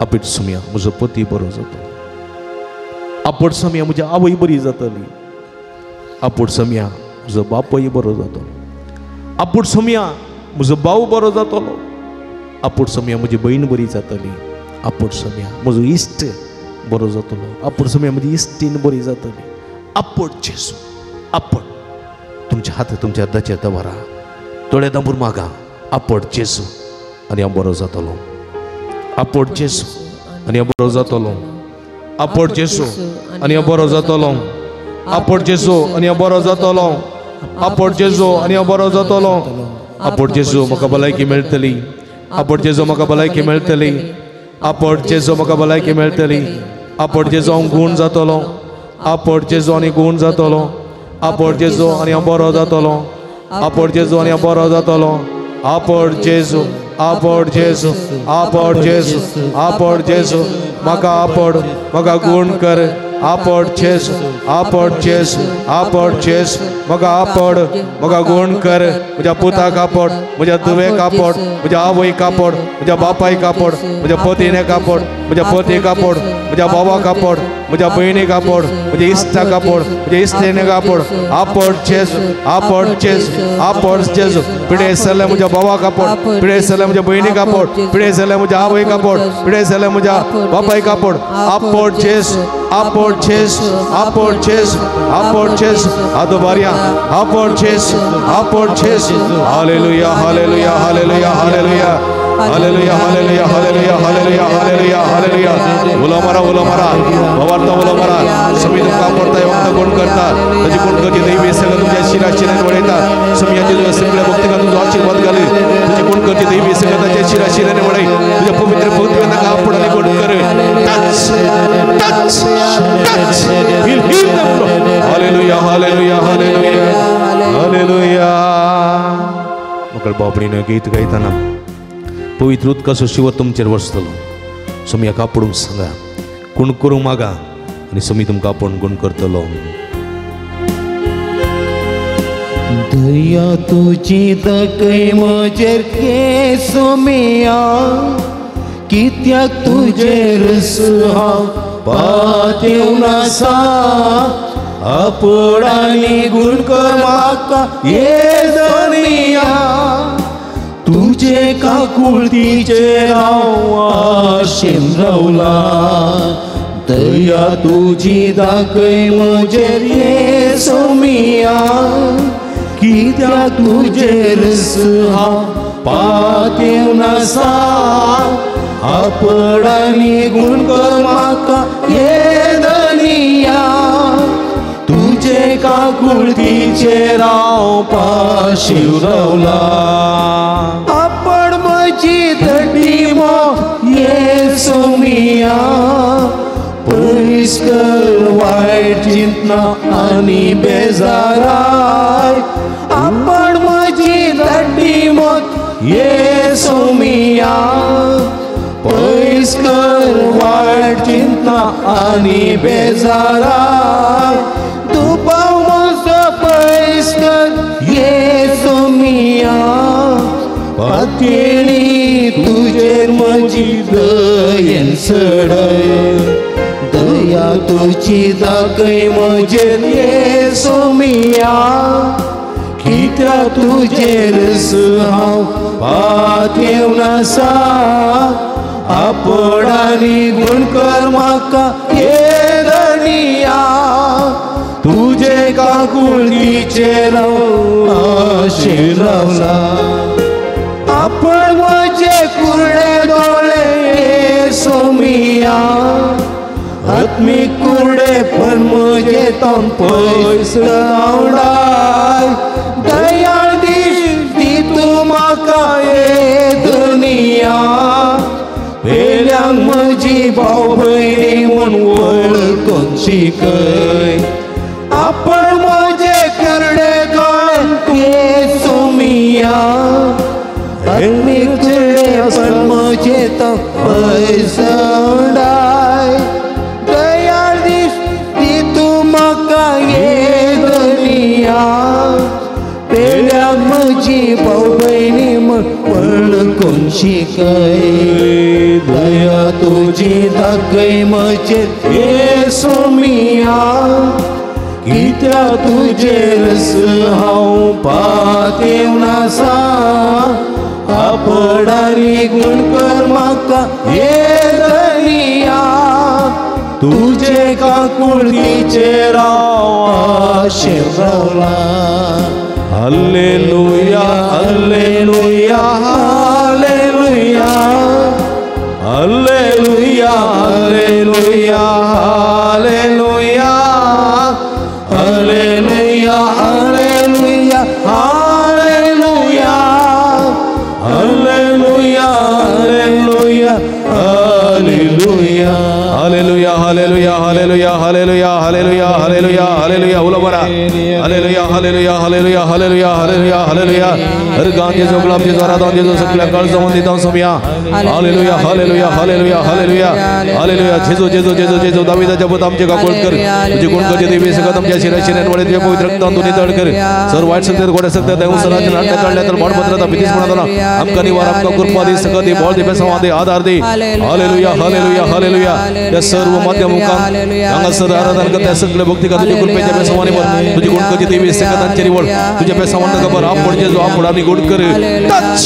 आपूड सम्या म्हजो पती बरो जातलो, आपूड सम्या म्हजी आवय बरी जातली, आपूड सम्या म्हजो बापूय बरो जातलो, आपूड सम्या म्हजो भाव बरो जातलो, आपूड सम्या म्हजी भयण बरी जातली, आपूड सम्या म्हजो इश्ट बरो जातलो, आपूड सम्या म्हजी इश्टीन बरी जातली. आपूड जेजू, आपूड. तुमचे हात तुमच्या अर्दाचेर दवरा, दोळे दांबूर मागा, आपूड जेजू आनी हांव बरो जातलो, आपूड जेजू आनी हांव बरो जातलो, आपूड जेजू आनी हांव बरो जातलो, आपूड जेजू आनी हांव बरो जातलो, आपूड जेजू आनी हांव बरो जातलो, आपूड जेजू म्हाका भलायकी मेळटली, आपूड जेजू म्हाका भलायकी मेळटली, आपूड जेजू म्हाका भलायकी मेळटली, आपूड जेजू हांव गूण जातलो, आपूड जेजू आनी गूण जातलो, आपूड जेजू आनी हांव बरो जातलो, आपूड जेजू आनी हांव बरो जातलो, आपूड जेजू, आपोड जेजू आपोड जेजू आपोड जेजू म्हाका आपोड म्हाका गुण कर आपोड जेजू आपोड जेजू आपोड जेजू म्हाका आपोड म्हाका गुण कर म्हज्या पुताक आपोड म्हज्या धुवेक आपोड म्हज्या आवयक आपोड म्हज्या बापायक आपोड म्हज्या पतीनेक आपोड म्हज्या पतीक आपोड म्हज्या भावाक आपोड म्हज्या भयणीक आपोड म्हज्या इश्टाक आपोड म्हज्या इश्टिणीक आपोड आपोड जेजू आपोड जेजू आपोड जेजू पिडेस्त जाल्ल्या म्हज्या भावाक आपोड पिडेस्त जाल्ल्या म्हज्या भयणीक आपोड पिडेस्त जाल्ल्या म्हज्या आवयक आपोड पिडेस्त जाल्ल्या म्हज्या बापायक आपोड आपोड जेजू आपोड जेजू आपोड जेजू आपोड जेजू आदो बारया आपोड जेजू आपोड जेजू hallelujah hallelujah hallelujah hallelujah hallelujah hallelujah hallelujah hallelujah hallelujah hallelujah उलो मारा उलो मारा भावार्थ उलो मारा समी तुमकां पडटा वक्त गुण करता ताची गुण करची दैवी सगळं तुमच्या शिरा शिरान वडयता समियाची तुज्या सगळ्या भक्तिका तुजो आशिर्वाद घाली तुजी गुण करची दैवी सगळं ताच्या शिरा शिरान वडय तुज्या पवित्र पवित्र ताका आपूण आनी गुण कर touch touch touch heal heal them hallelujah hallelujah hallelujah hallelujah मकळ बापडीन गीत गायताना पवित्र उदकाचो शिवर तुमचेर वसतलो सोमयाक आपोवंक सांगा गुण करूंक मागा आनी सोमी तुमकां आपोवन गुण करतलो. दया तुजी दाखय म्हजेर गे सोमिया कित्याक तुजेर हांव पातेवन आसा आपोड आनी गुण कर म्हाका ये धनिया तुजे काकुळतीचेर हांव आशेन रावला दया तुजी दाखय म्हजेर ये सोमिया कित्याक तुजेर हांव पातेवन आसा आपोड आनी गुण कर म्हाका ये धनिया तुजे काकुळतीचेर हांव पाशीव रावला आपण म्हजी धटी मो ये सोमिया पयस कर वायट चिंतना आनी बेजाराय आपण म्हजी धटी मोत ये सोमिया पयस कर वायट चिंतना आनी बेजाराय दुबाव म्हजो पयस कर ये सोमिया पातयेणी तुजेर म्हजी दयेन चडय दया तुजी दाखय म्हजेर ये सोमिया कित्याक तुजेर हांव पातेवन आसा आपोड आनी गुण कर म्हाका ये धनिया तुजे काकुळतीचेर हांव आशेन रावला आपण म्हजे कुरडे दोळे सोमिया आत्मीक कुरडे पण म्हजे तोंड पयस धांवडाय दयाळ दीस दी तूं म्हाका ये दुनिया पेल्यांक म्हजी भाव भयणी म्हूण वळखून शिकय आपण म्हजे करडे दोळे ये सोमिया आत्मीक कुरडे पण म्हजे तोंड पयस धांवडाय दयाळ दीस दी तूं म्हाका ये दुनिया पेल्याक म्हजी भाव भयणी म्हूण वळखून शिकय दया तुजी दाखय म्हजेर ये सोमिया कित्याक तुजेर हांव पातेवन आसा आपोड आनी गुण कर म्हाका ये धनिया तुजे काकुळतीचेर हांव आशेन रावला. Hallelujah hallelujah hallelujah hallelujah hallelujah hallelujah hallelujah hallelujah hallelujah hallelujah hallelujah hallelujah hallelujah hallelujah hallelujah hallelujah hallelujah hallelujah hallelujah उलो बरा Hallelujah hallelujah hallelujah hallelujah hallelujah hallelujah. हर गान जेजू गुलाम जेजू आराधन जेजू सगळ्या काळजां दिता Somaiya. Hallelujah hallelujah hallelujah hallelujah hallelujah. जेजू जेजू जेजू जेजू दाविदाच्या पुता आमचे काकूळ कर. तुझी गुण करचे देवी सगळं आमच्या शिरा शिऱ्यान वळे तुझ्या पवित्र रक्तान तूं नितळ कर. सर वायट सकते गोड्या सकते देव सराचे नाट्य काढल्या तर मोडपत्राचा भीतीच म्हणाला आमकां निवार आमकां कृपा दी सगळं दी बळ दी बेसांव दी आधार दी. हालेलुया हालेलुया हालेलुया. त्या सर्व माध्यम मुखान हांगासर आराधन करता सगळे भक्ती का तुझ्या कृपेच्या बेसावानी भर. तुझी गुण करची देवी सगळं तांचेर वळ तुझ्या बेसावान खबर आप जेजू आप आमी गुण कर. Touch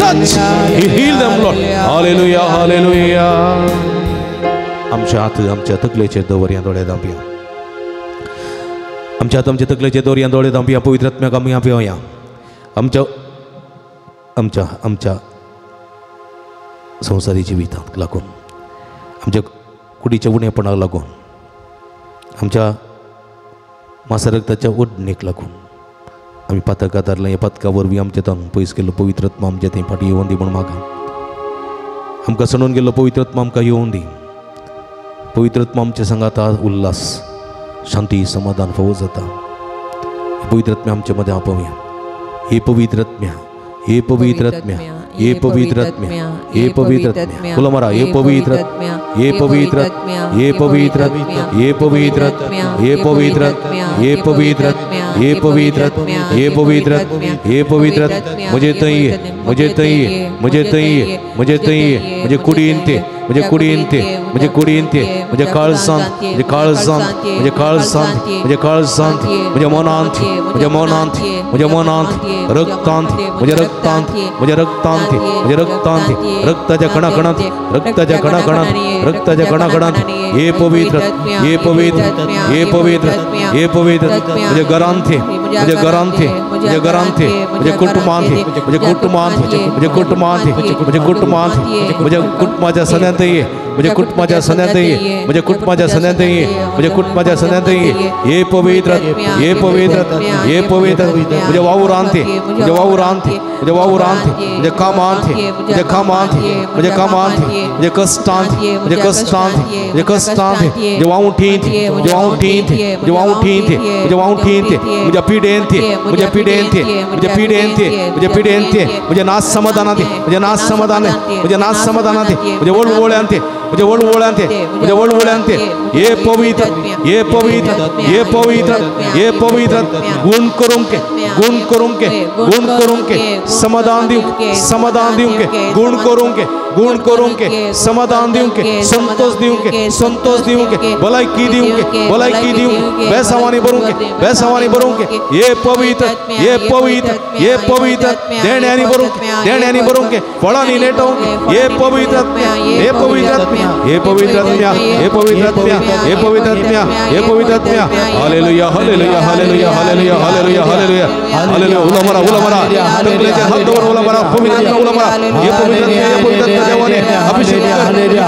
touch he heal them Lord. Hallelujah hallelujah. आमच्या हात आमच्या तकलेचेर दवरया दोळे धांपया. आमच्या हात आमच्या तकलेचेर दवरया दोळे धांपया. पवित्र आत्म्याक आमी आपया. आमच्या आमच्या आमच्या संवसारी जिविताक लागून आमच्या कुडीच्या उणेपणाक लागून आमच्या मासा रक्ताच्या ओडणेक लागून आमी पातकां धरलें. ह्या पातका वरवीं आमच्या तान पयस गेल्लो पवित्र आत्मा आमच्या थंय फाटीं येवन दी म्हूण मागा. आमकां सणून गेल्लो पवित्र आत्मा आमकां येवन दी. पवित्र आत्मा आमच्या सांगाता उल्हास शांती समाधान फावो जाता. पवित्र आत्म्या आमच्या मदें आपोवया. हे पवित्र आत्म्या हे पवित्र आत्म्या हे पवित्र आत्म्या हे पवित्र आत्म्या. उलो मारा. हे पवित्र हे पवित्र हे पवित्र हे पवित्र हे पवित्र हे पवित्र हे पवित्र हे पवित्र हे पवित्र. म्हजे थंय म्हजे थंय म्हजे थंय म्हजे थंय म्हजे कुडीन ते म्हजे कुडीन ते म्हजे कुडीन ते म्हजे काळजांत म्हजे काळजांत म्हजे काळजांत म्हजे काळजांत म्हज्या मनांत म्हज्या मनांत म्हज्या मनांत रक्तांत म्हज्या रक्तांत म्हज्या रक्तांत म्हज्या रक्तांत रक्ताच्या कणाकणांत रक्ताच्या कणाकणांत रक्ताच्या कणाकणांत. हे पवित्र हे पवित्र हे पवित्र हे पवित्र. म्हज्या घरांत म्हज्या घरांत म्हज्या घरांत म्हज्या कुटुंबांत म्हज्या कुटुंबांत म्हज्या कुटुंबांत म्हज्या कुटुंबांत म्हज्या कुटुंबाच्या सन्यांत ये म्हज्या कुटुंबाच्या सन्यांत ये म्हज्या कुटुंबाच्या सन्यांत ये म्हज्या कुटुंबाच्या सन्यांत ये. हे पवित्र हे पवित्र हे पवित्र. म्हज्या वावरांत म्हज्या वावरांत म्हज्या वावरांत म्हज्या कामांत म्हज्या कामांत म्हज्या कामांत म्हज्या कश्टांत म्हज्या कश्टांत म्हज्या कश्टांत म्हज्या वावटींत म्हज्या वावटींत म्हज्या वावटींत म्हज्या वावटींत म्हज्या पिडेंत म्हज्या पिडेंत म्हज्या पिडेंत म्हज्या पिडेंत म्हज्या नाश समाधानांत म्हज्या नाश समाधान म्हज्या नाश समाधानांत म्हज्या वळवळ्यांत म्हज्या वळवळ्यांत म्हज्या वळवळ्यांत. हे पवित्र हे पवित्र हे पवित्र हे पवित्र. गुण करूंक गुण करूंक गुण करूंक समाधान दिवंक समाधान दिवंक गुण करूंक गुण करूंक समाधान दिवंक संतोष दिवंक संतोष दिवंक भलायकी दिवंक भलायकी दिवंक बेसावानी भरूंक बेसावानी भरूंक. हे पवित्र हे पवित्र हे पवित्र. देण्यांनी भरूंक देण्यांनी भरूंक फळांनी नेटोवंक. हे पवित्र हे पवित्र हे पवित्र आत्म्या हे पवित्र आत्म्या हे पवित्र आत्म्या हे पवित्र आत्म्या. Hallelujah hallelujah hallelujah hallelujah hallelujah hallelujah hallelujah. उलो मारा उलो मारा तकलेचेर हात दवर उलो मारा पवित्र आत्म्या उलो मारा. हे पवित्र आत्म्या हे पवित्र आत्म्या देवाने अभिषेक कर.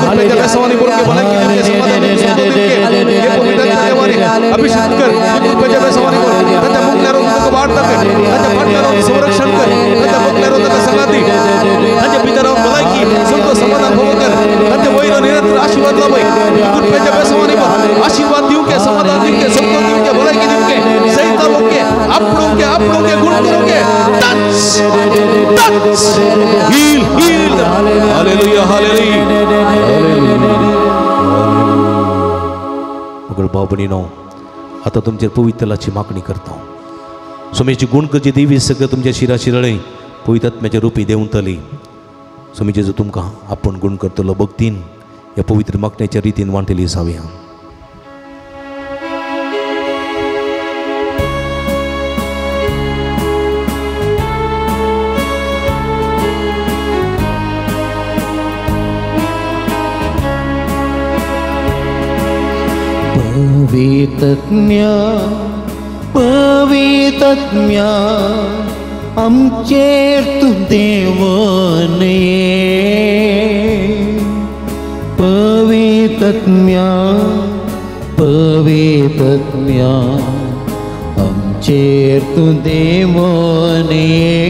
कृपेच्या बेसावानी भरूंक भलायकी दिवंक समाधान दिवंक संतोष दिवंक. हे पवित्र आत्म्या देवाने अभिषेक कर. कृपेच्या बेसावानी भर. ताच्या मुखल्यारून तुका वाट दाखय. ताच्या फाटल्यारून संरक्षण कर. ताच्या मुखल्यारून ताका सांगात दी. ताच्या भितरावन भलायकी संतोष समाधान फावो कर. ताच्या वयलो निरंतर आशीर्वाद लाभय. कृपेच्या बेसावानी भर. आशीर्वाद दिवंक समाधान दिवंक संतोष दिवंक भलायकी दिवंक सहित लाभोवंक आपडोवंक आपडोवंक गुण करूंक. Touch touch heal heal. Hallelujah hallelujah. मगळ भाव भयणीनो आतां तुमचेर पवित्रलाची मागणी करता. स्वामीची गुण करची देवी सगळं तुमच्या शिरा शिरळे पवित्र आत्म्याच्या रुपी देंवतली. स्वामी जेजू तुमकां आपूण गुण करतलो भक्तीन ह्या पवित्र मागण्याच्या रितीन वांटेली जावया. पवित्रत्म्या पवित्रत्म्या आमचेर तूं देवन ये. पवित्रत्म्या पवित्रत्म्या आमचेर तूं देवन ये.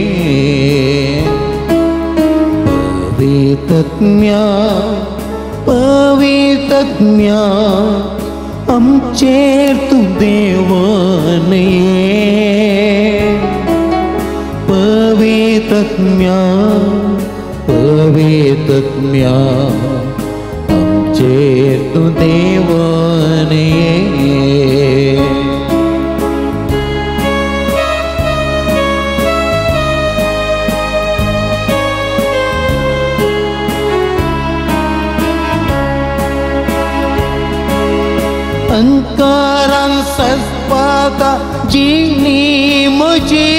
पवित्रत्म्या पवित्रत्म्या आमचेर तूं देवन ये. पवित्रत्म्या पवित्रत्म्या आमचेर तूं देवन ये. अंकारान सजपाता जिणी म्हजी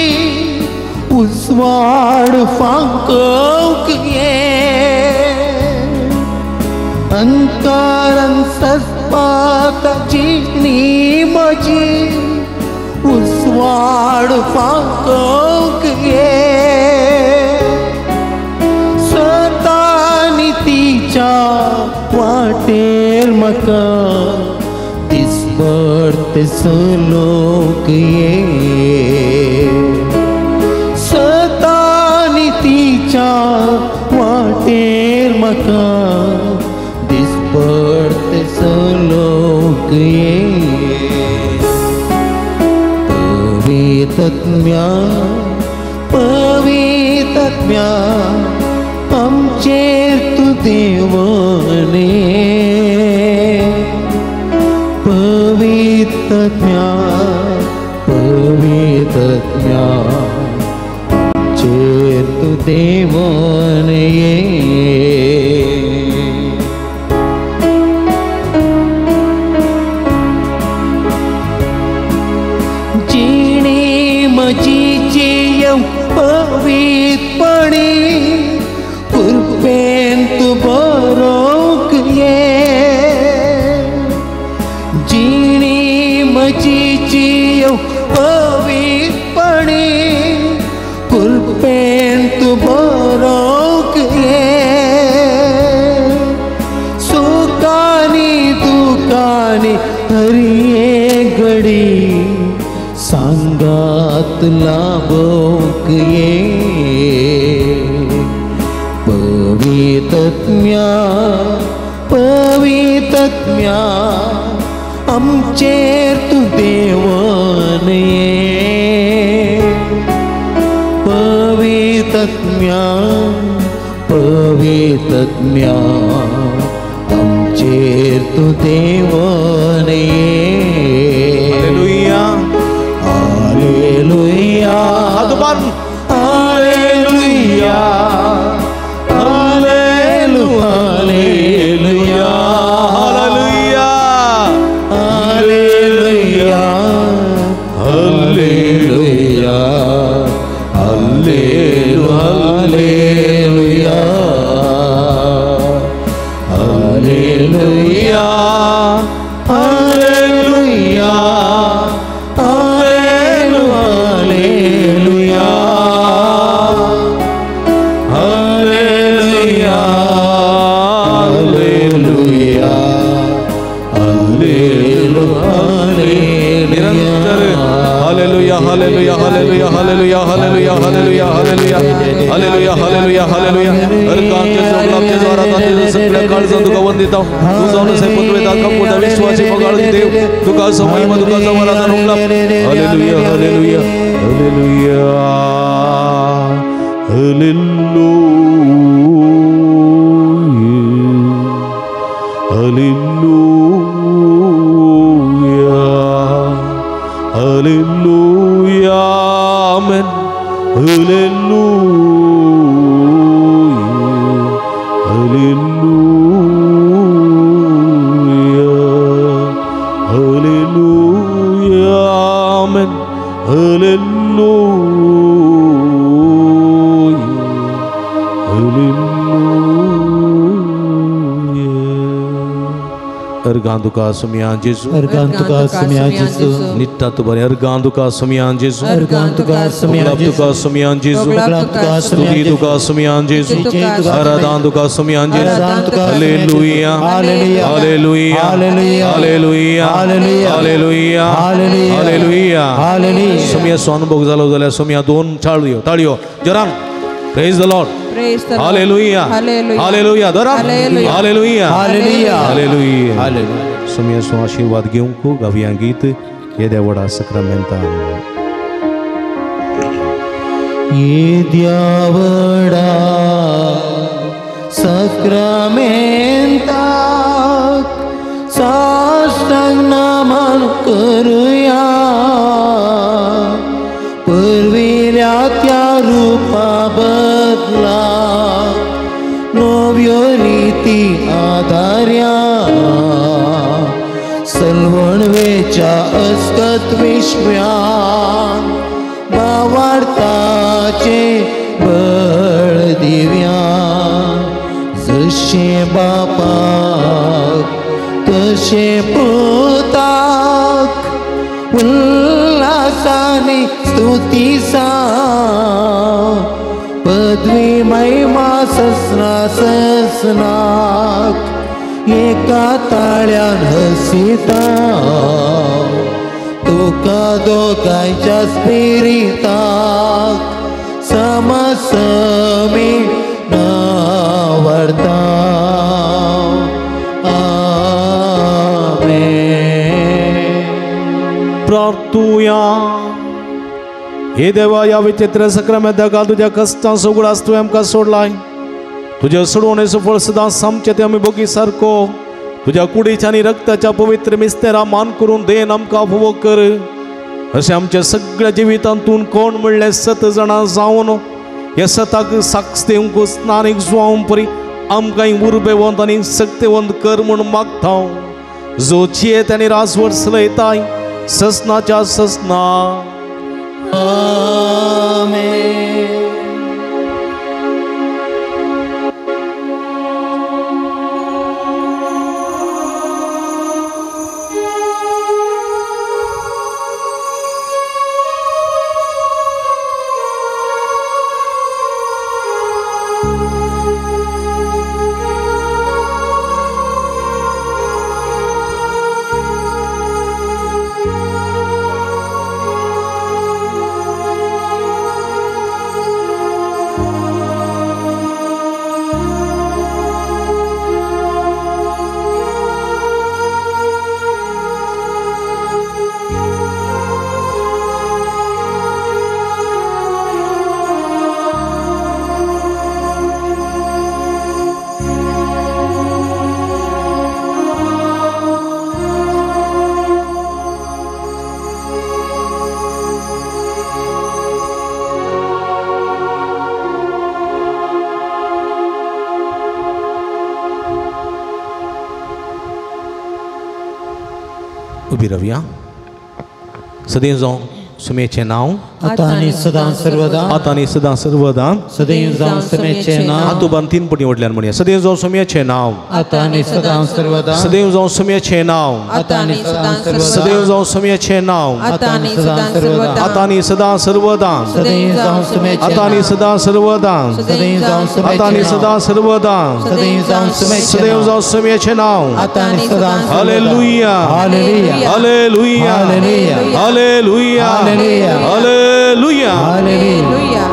उजवाड फांकोवंक ये. अंकारान सजपाता जिणी म्हजी उजवाड फांकोवंक ये. सतानी तिच्या वाटेर म्हाका दिसभर चलोवंक ये. सतानी तिच्या वाटेर म्हाका दिसभर चलोवंक ये. पवित्रत्म्या पवित्रत्म्या आमचेर तूं देवन ये. पवित्रत्म्या पवित्रत्म्या आमचेर तूं देवन ये. जिणी म्हजी जियेवंक पवित्रपणी कृपेन तूं बरोवंक ये. जिणी म्हजी जियेवंक पवित्रपणी कृपेन तूं बरोवंक ये. सुखानी दुखानी हर एक घडी सांगात लाभोवंक ये. पवित्रत्म्या पवित्रत्म्या आमचेर तूं देवन ये. पवित्रत्म्या पवित्रत्म्या आमचेर तूं देवन ये. Hallelujah hallelujah hallelujah hallelujah hallelujah hallelujah hallelujah hallelujah hallelujah hallelujah hallelujah hallelujah hallelujah निरंतर hallelujah hallelujah hallelujah hallelujah hallelujah hallelujah hallelujah hallelujah hallelujah hallelujah. अर्कांचे जोगलापचे द्वारात सगळ्या काळजान तुका वंदिता. तूं जावन आसाय पतवेता कपूता विश्वासी मोगाळ देव तुका महिमा तुका आराधन उगलाप. Hallelujah hallelujah hallelujah hallelujah hallelujah hallelujah amen hallelujah hallelujah hallelujah amen hallelujah hallelujah. अर्गां तुका सुमिया जेजू अर्गां तुका सुमिया जेजू निट्टा तू बरे अर्गां तुका सुमिया जेजू अर्गां तुका सुमिया तुका सुमिया जेजू स्तुति तुका सुमिया जेजू आराधना तुका सुमिया जेजू. Hallelujah hallelujah hallelujah hallelujah hallelujah. सुमिया स्वानुभोग जालो जाल्यार सुमिया दोन चाळयो ताळयो Jaran. Praise the Lord. Hallelujah hallelujah. Hallelujah hallelujah hallelujah. सुमयेचो आशिर्वाद घेवंक गावया गीत येद्या व्हडा सक्रामेंतान. येद्या व्हडा सक्रामेंताक साष्टांग नमन करुया, पुर्विल्या त्या रुपा बदला नव्यो रिती आधार्या, सलवणवेच्या अस्कत विश्व्यान बावार्ताचे बळ दिव्या, जशें बापाक तशें पुताक उल्हासाने स्तुती सा, पदवी महिमा ससना ससनाक एका ताळ्यान हसिता, तुका दोगांयच्या स्पिरिताक समसमी नावडता. आमेन. प्रार्थुया. हे देवा, ह्या विचित्र सक्रामेंताक तुज्या कश्टांचो उगडास तुवें आमकां सोडलाय. तुज्या सोडवणेचो फळ सदां सामचें तें आमी भोगी सारको तुज्या कुडीच्या आनी रक्ताच्या पवित्र मिस्तेरा मान करून देन आमकां फावो कर. अशें आमच्या सगळ्या जिवितांतून कोण म्हणलें सत जाणां जावन ह्या सताक साक्ष दिवंक स्नानीक जुवांव परी आमकां उर्बेवंत आनी सक्तेवंत कर म्हूण मागता. जो जियेत आनी राजवट चलयताय ससनाच्या ससना. आमेन. उबी रावया. सदैव जावं सुमेचें नांव आतां आनी सदां सर्वदा, आतां आनी सदां सर्वदा सदैव जावं सुमेचें नांव. हात उबारून तीन पटी व्हडल्यान म्हणया. सदैव जावं सुमेचें नांव आतां आनी सदां सर्वदा, सदैव जावं सुमेचें नांव आतां आनी सदां सर्वदा, सदैव जावं सुमेचें नांव आतां आनी सदां सर्वदा, आतां आनी सदां सर्वदा, सदैव जावं सुमेचें आतां आनी सदां सर्वदा, सदैव जावं आतां आनी सदां सर्वदा, सदैव जावं सुमेचें सदैव जावं सुमेचें नांव आतां आनी सदां. Hallelujah, hallelujah, hallelujah, hallelujah, hallelujah, hallelujah, hallelujah.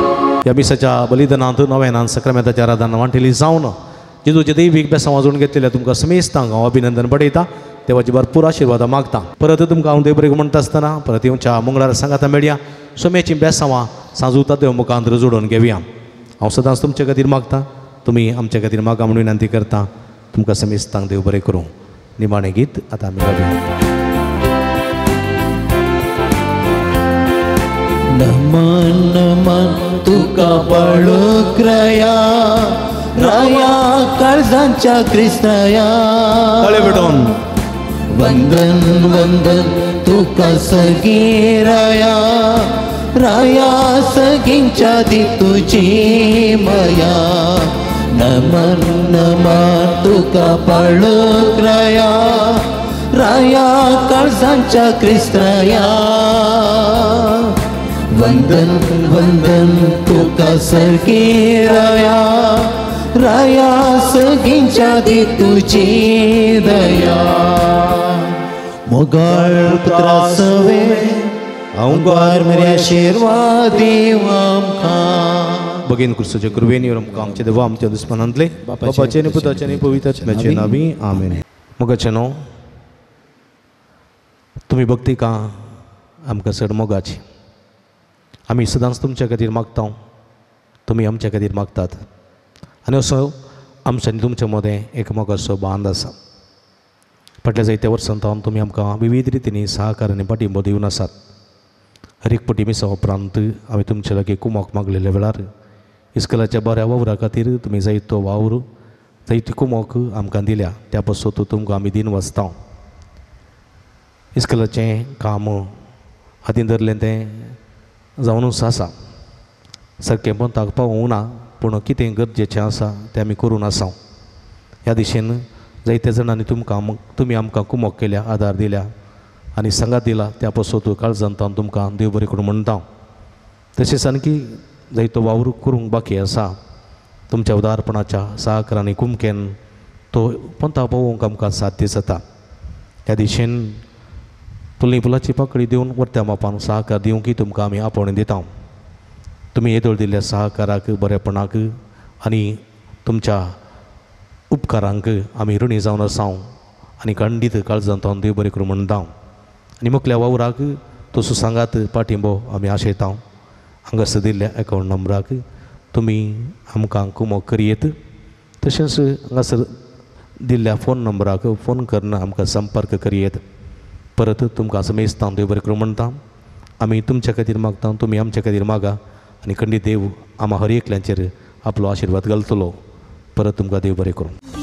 ह्या मिसाच्या बलिदानांत नव्यानान सक्रामेंताच्या आराधना वांटेली जावन जेजूचे दैवीक बेसांव वाजोवन घेतलेल्या तुमकां समेस्तांक हांव अभिनंदन बडयता. देवाची भरपूर आशिर्वादां मागता. परत तुमकां हांव देव बरें म्हणटा आसतना परत येवच्या मंगळार सांगाता मेळया. सोम्याचीं बेसांवां सांजूता देव मुखांत जोडून घेवया. हांव सदांच तुमचे खातीर मागता, तुमी आमचे खातीर मागा म्हणून विनंती करता. तुमकां समेस्तांक देव बरें करूं. निमाणें गीत आतां आमी गावया. नमन नमन तुका पळोवंक राया, राया काळजांच्या क्रिस्ताया. वंदन वंदन तुका सगळी राया, राया सगळींच्या दी तुजी माया. नमन नमन तुका पळोवंक राया, राया काळजांच्या क्रिस्ताया. वंदन वंदन तुका सगळी राया, राया सगळींच्या दी तुजी दया. मोगाळ पुत्रा सवे अंगार मरे आशीर्वाद दीव आमकां. बगीन क्रिस्तूचे कृपेन आमकां आमचे देवा आमच्या दुस्मनांतले बापाचे आनी पुताचे आनी पवित्र आत्म्याचे नांवी आमेन. मोगाचे न्हू तुमी भक्ती का आमकां चड मोगाची. आमी सदांच तुमच्या खातीर मागता, तुमी आमच्या खातीर मागतात आनी असो आमच्या आनी तुमच्या मदें एक मोगाचो बांद आसा. फाटल्या जायत्या वर्सां सावन तुमी आमकां विविध रितींनी सहकार आनी पाठिंबो दिवन आसात. हर एक पटी मिसा उपरांत आमी तुमच्या लागीं कुमोक मागलेल्या वेळार इस्कोलाच्या बऱ्या वावरा खातीर तुमी जायतो वावर जायती कुमोक आमकां दिल्या, त्या पासून तुमकां आमी दिन वाचता. इस्कोलाचें काम हातीन धरलें तें जावनूच आसा, सारकें पंताक पावूंक ना, पूण कितें गरजेचें आसा तें आमी करून आसा. ह्या दिशेन जायत्या जाणांनी तुमकां तुमी आमकां कुमोक केल्या, आदार दिल्या आनी सांगात दिला, त्या पासून काळजांत हांव तुमकां देव बरें करूं म्हणटा. तशेंच आणकी जायतो वावर करूंक बाकी आसा. तुमच्या उदारपणाच्या सहकार आनी कुमकेन तो पंता पावोवंक आमकां साध्य जाता. ह्या दिशेन फुलनी फुलाची पाकळी दिवन वर्त्या मापान सहकार दिवंक तुमकां आमी आपोवणें दिता. तुमी येदोळ दिल्ल्या सहकाराक, बरेपणाक आनी तुमच्या उपकारांक आमी ऋणी जावन आसा आनी खंडीत काळजांत हांव देव बरें करूं म्हणटा. आनी मुखल्या वावराक तसो सांगात पाठिंबो आमी आशयता. हांगासर दिल्ल्या एकावंट नंबराक तुमी आमकां कुमोक करयेत, तशेंच हांगासर दिल्ल्या फोन नंबराक फोन करून आमकां संपर्क करयेत. परत तुमकां समेस्तां देव बरें करूं म्हणटा. आमी तुमच्या खातीर मागता, तुमी आमच्या खातीर मागा आनी खंडीत देव आमा हर एकल्यांचेर आपलो आशिर्वाद घालतलो. परत तुमकां देव बरें करूं.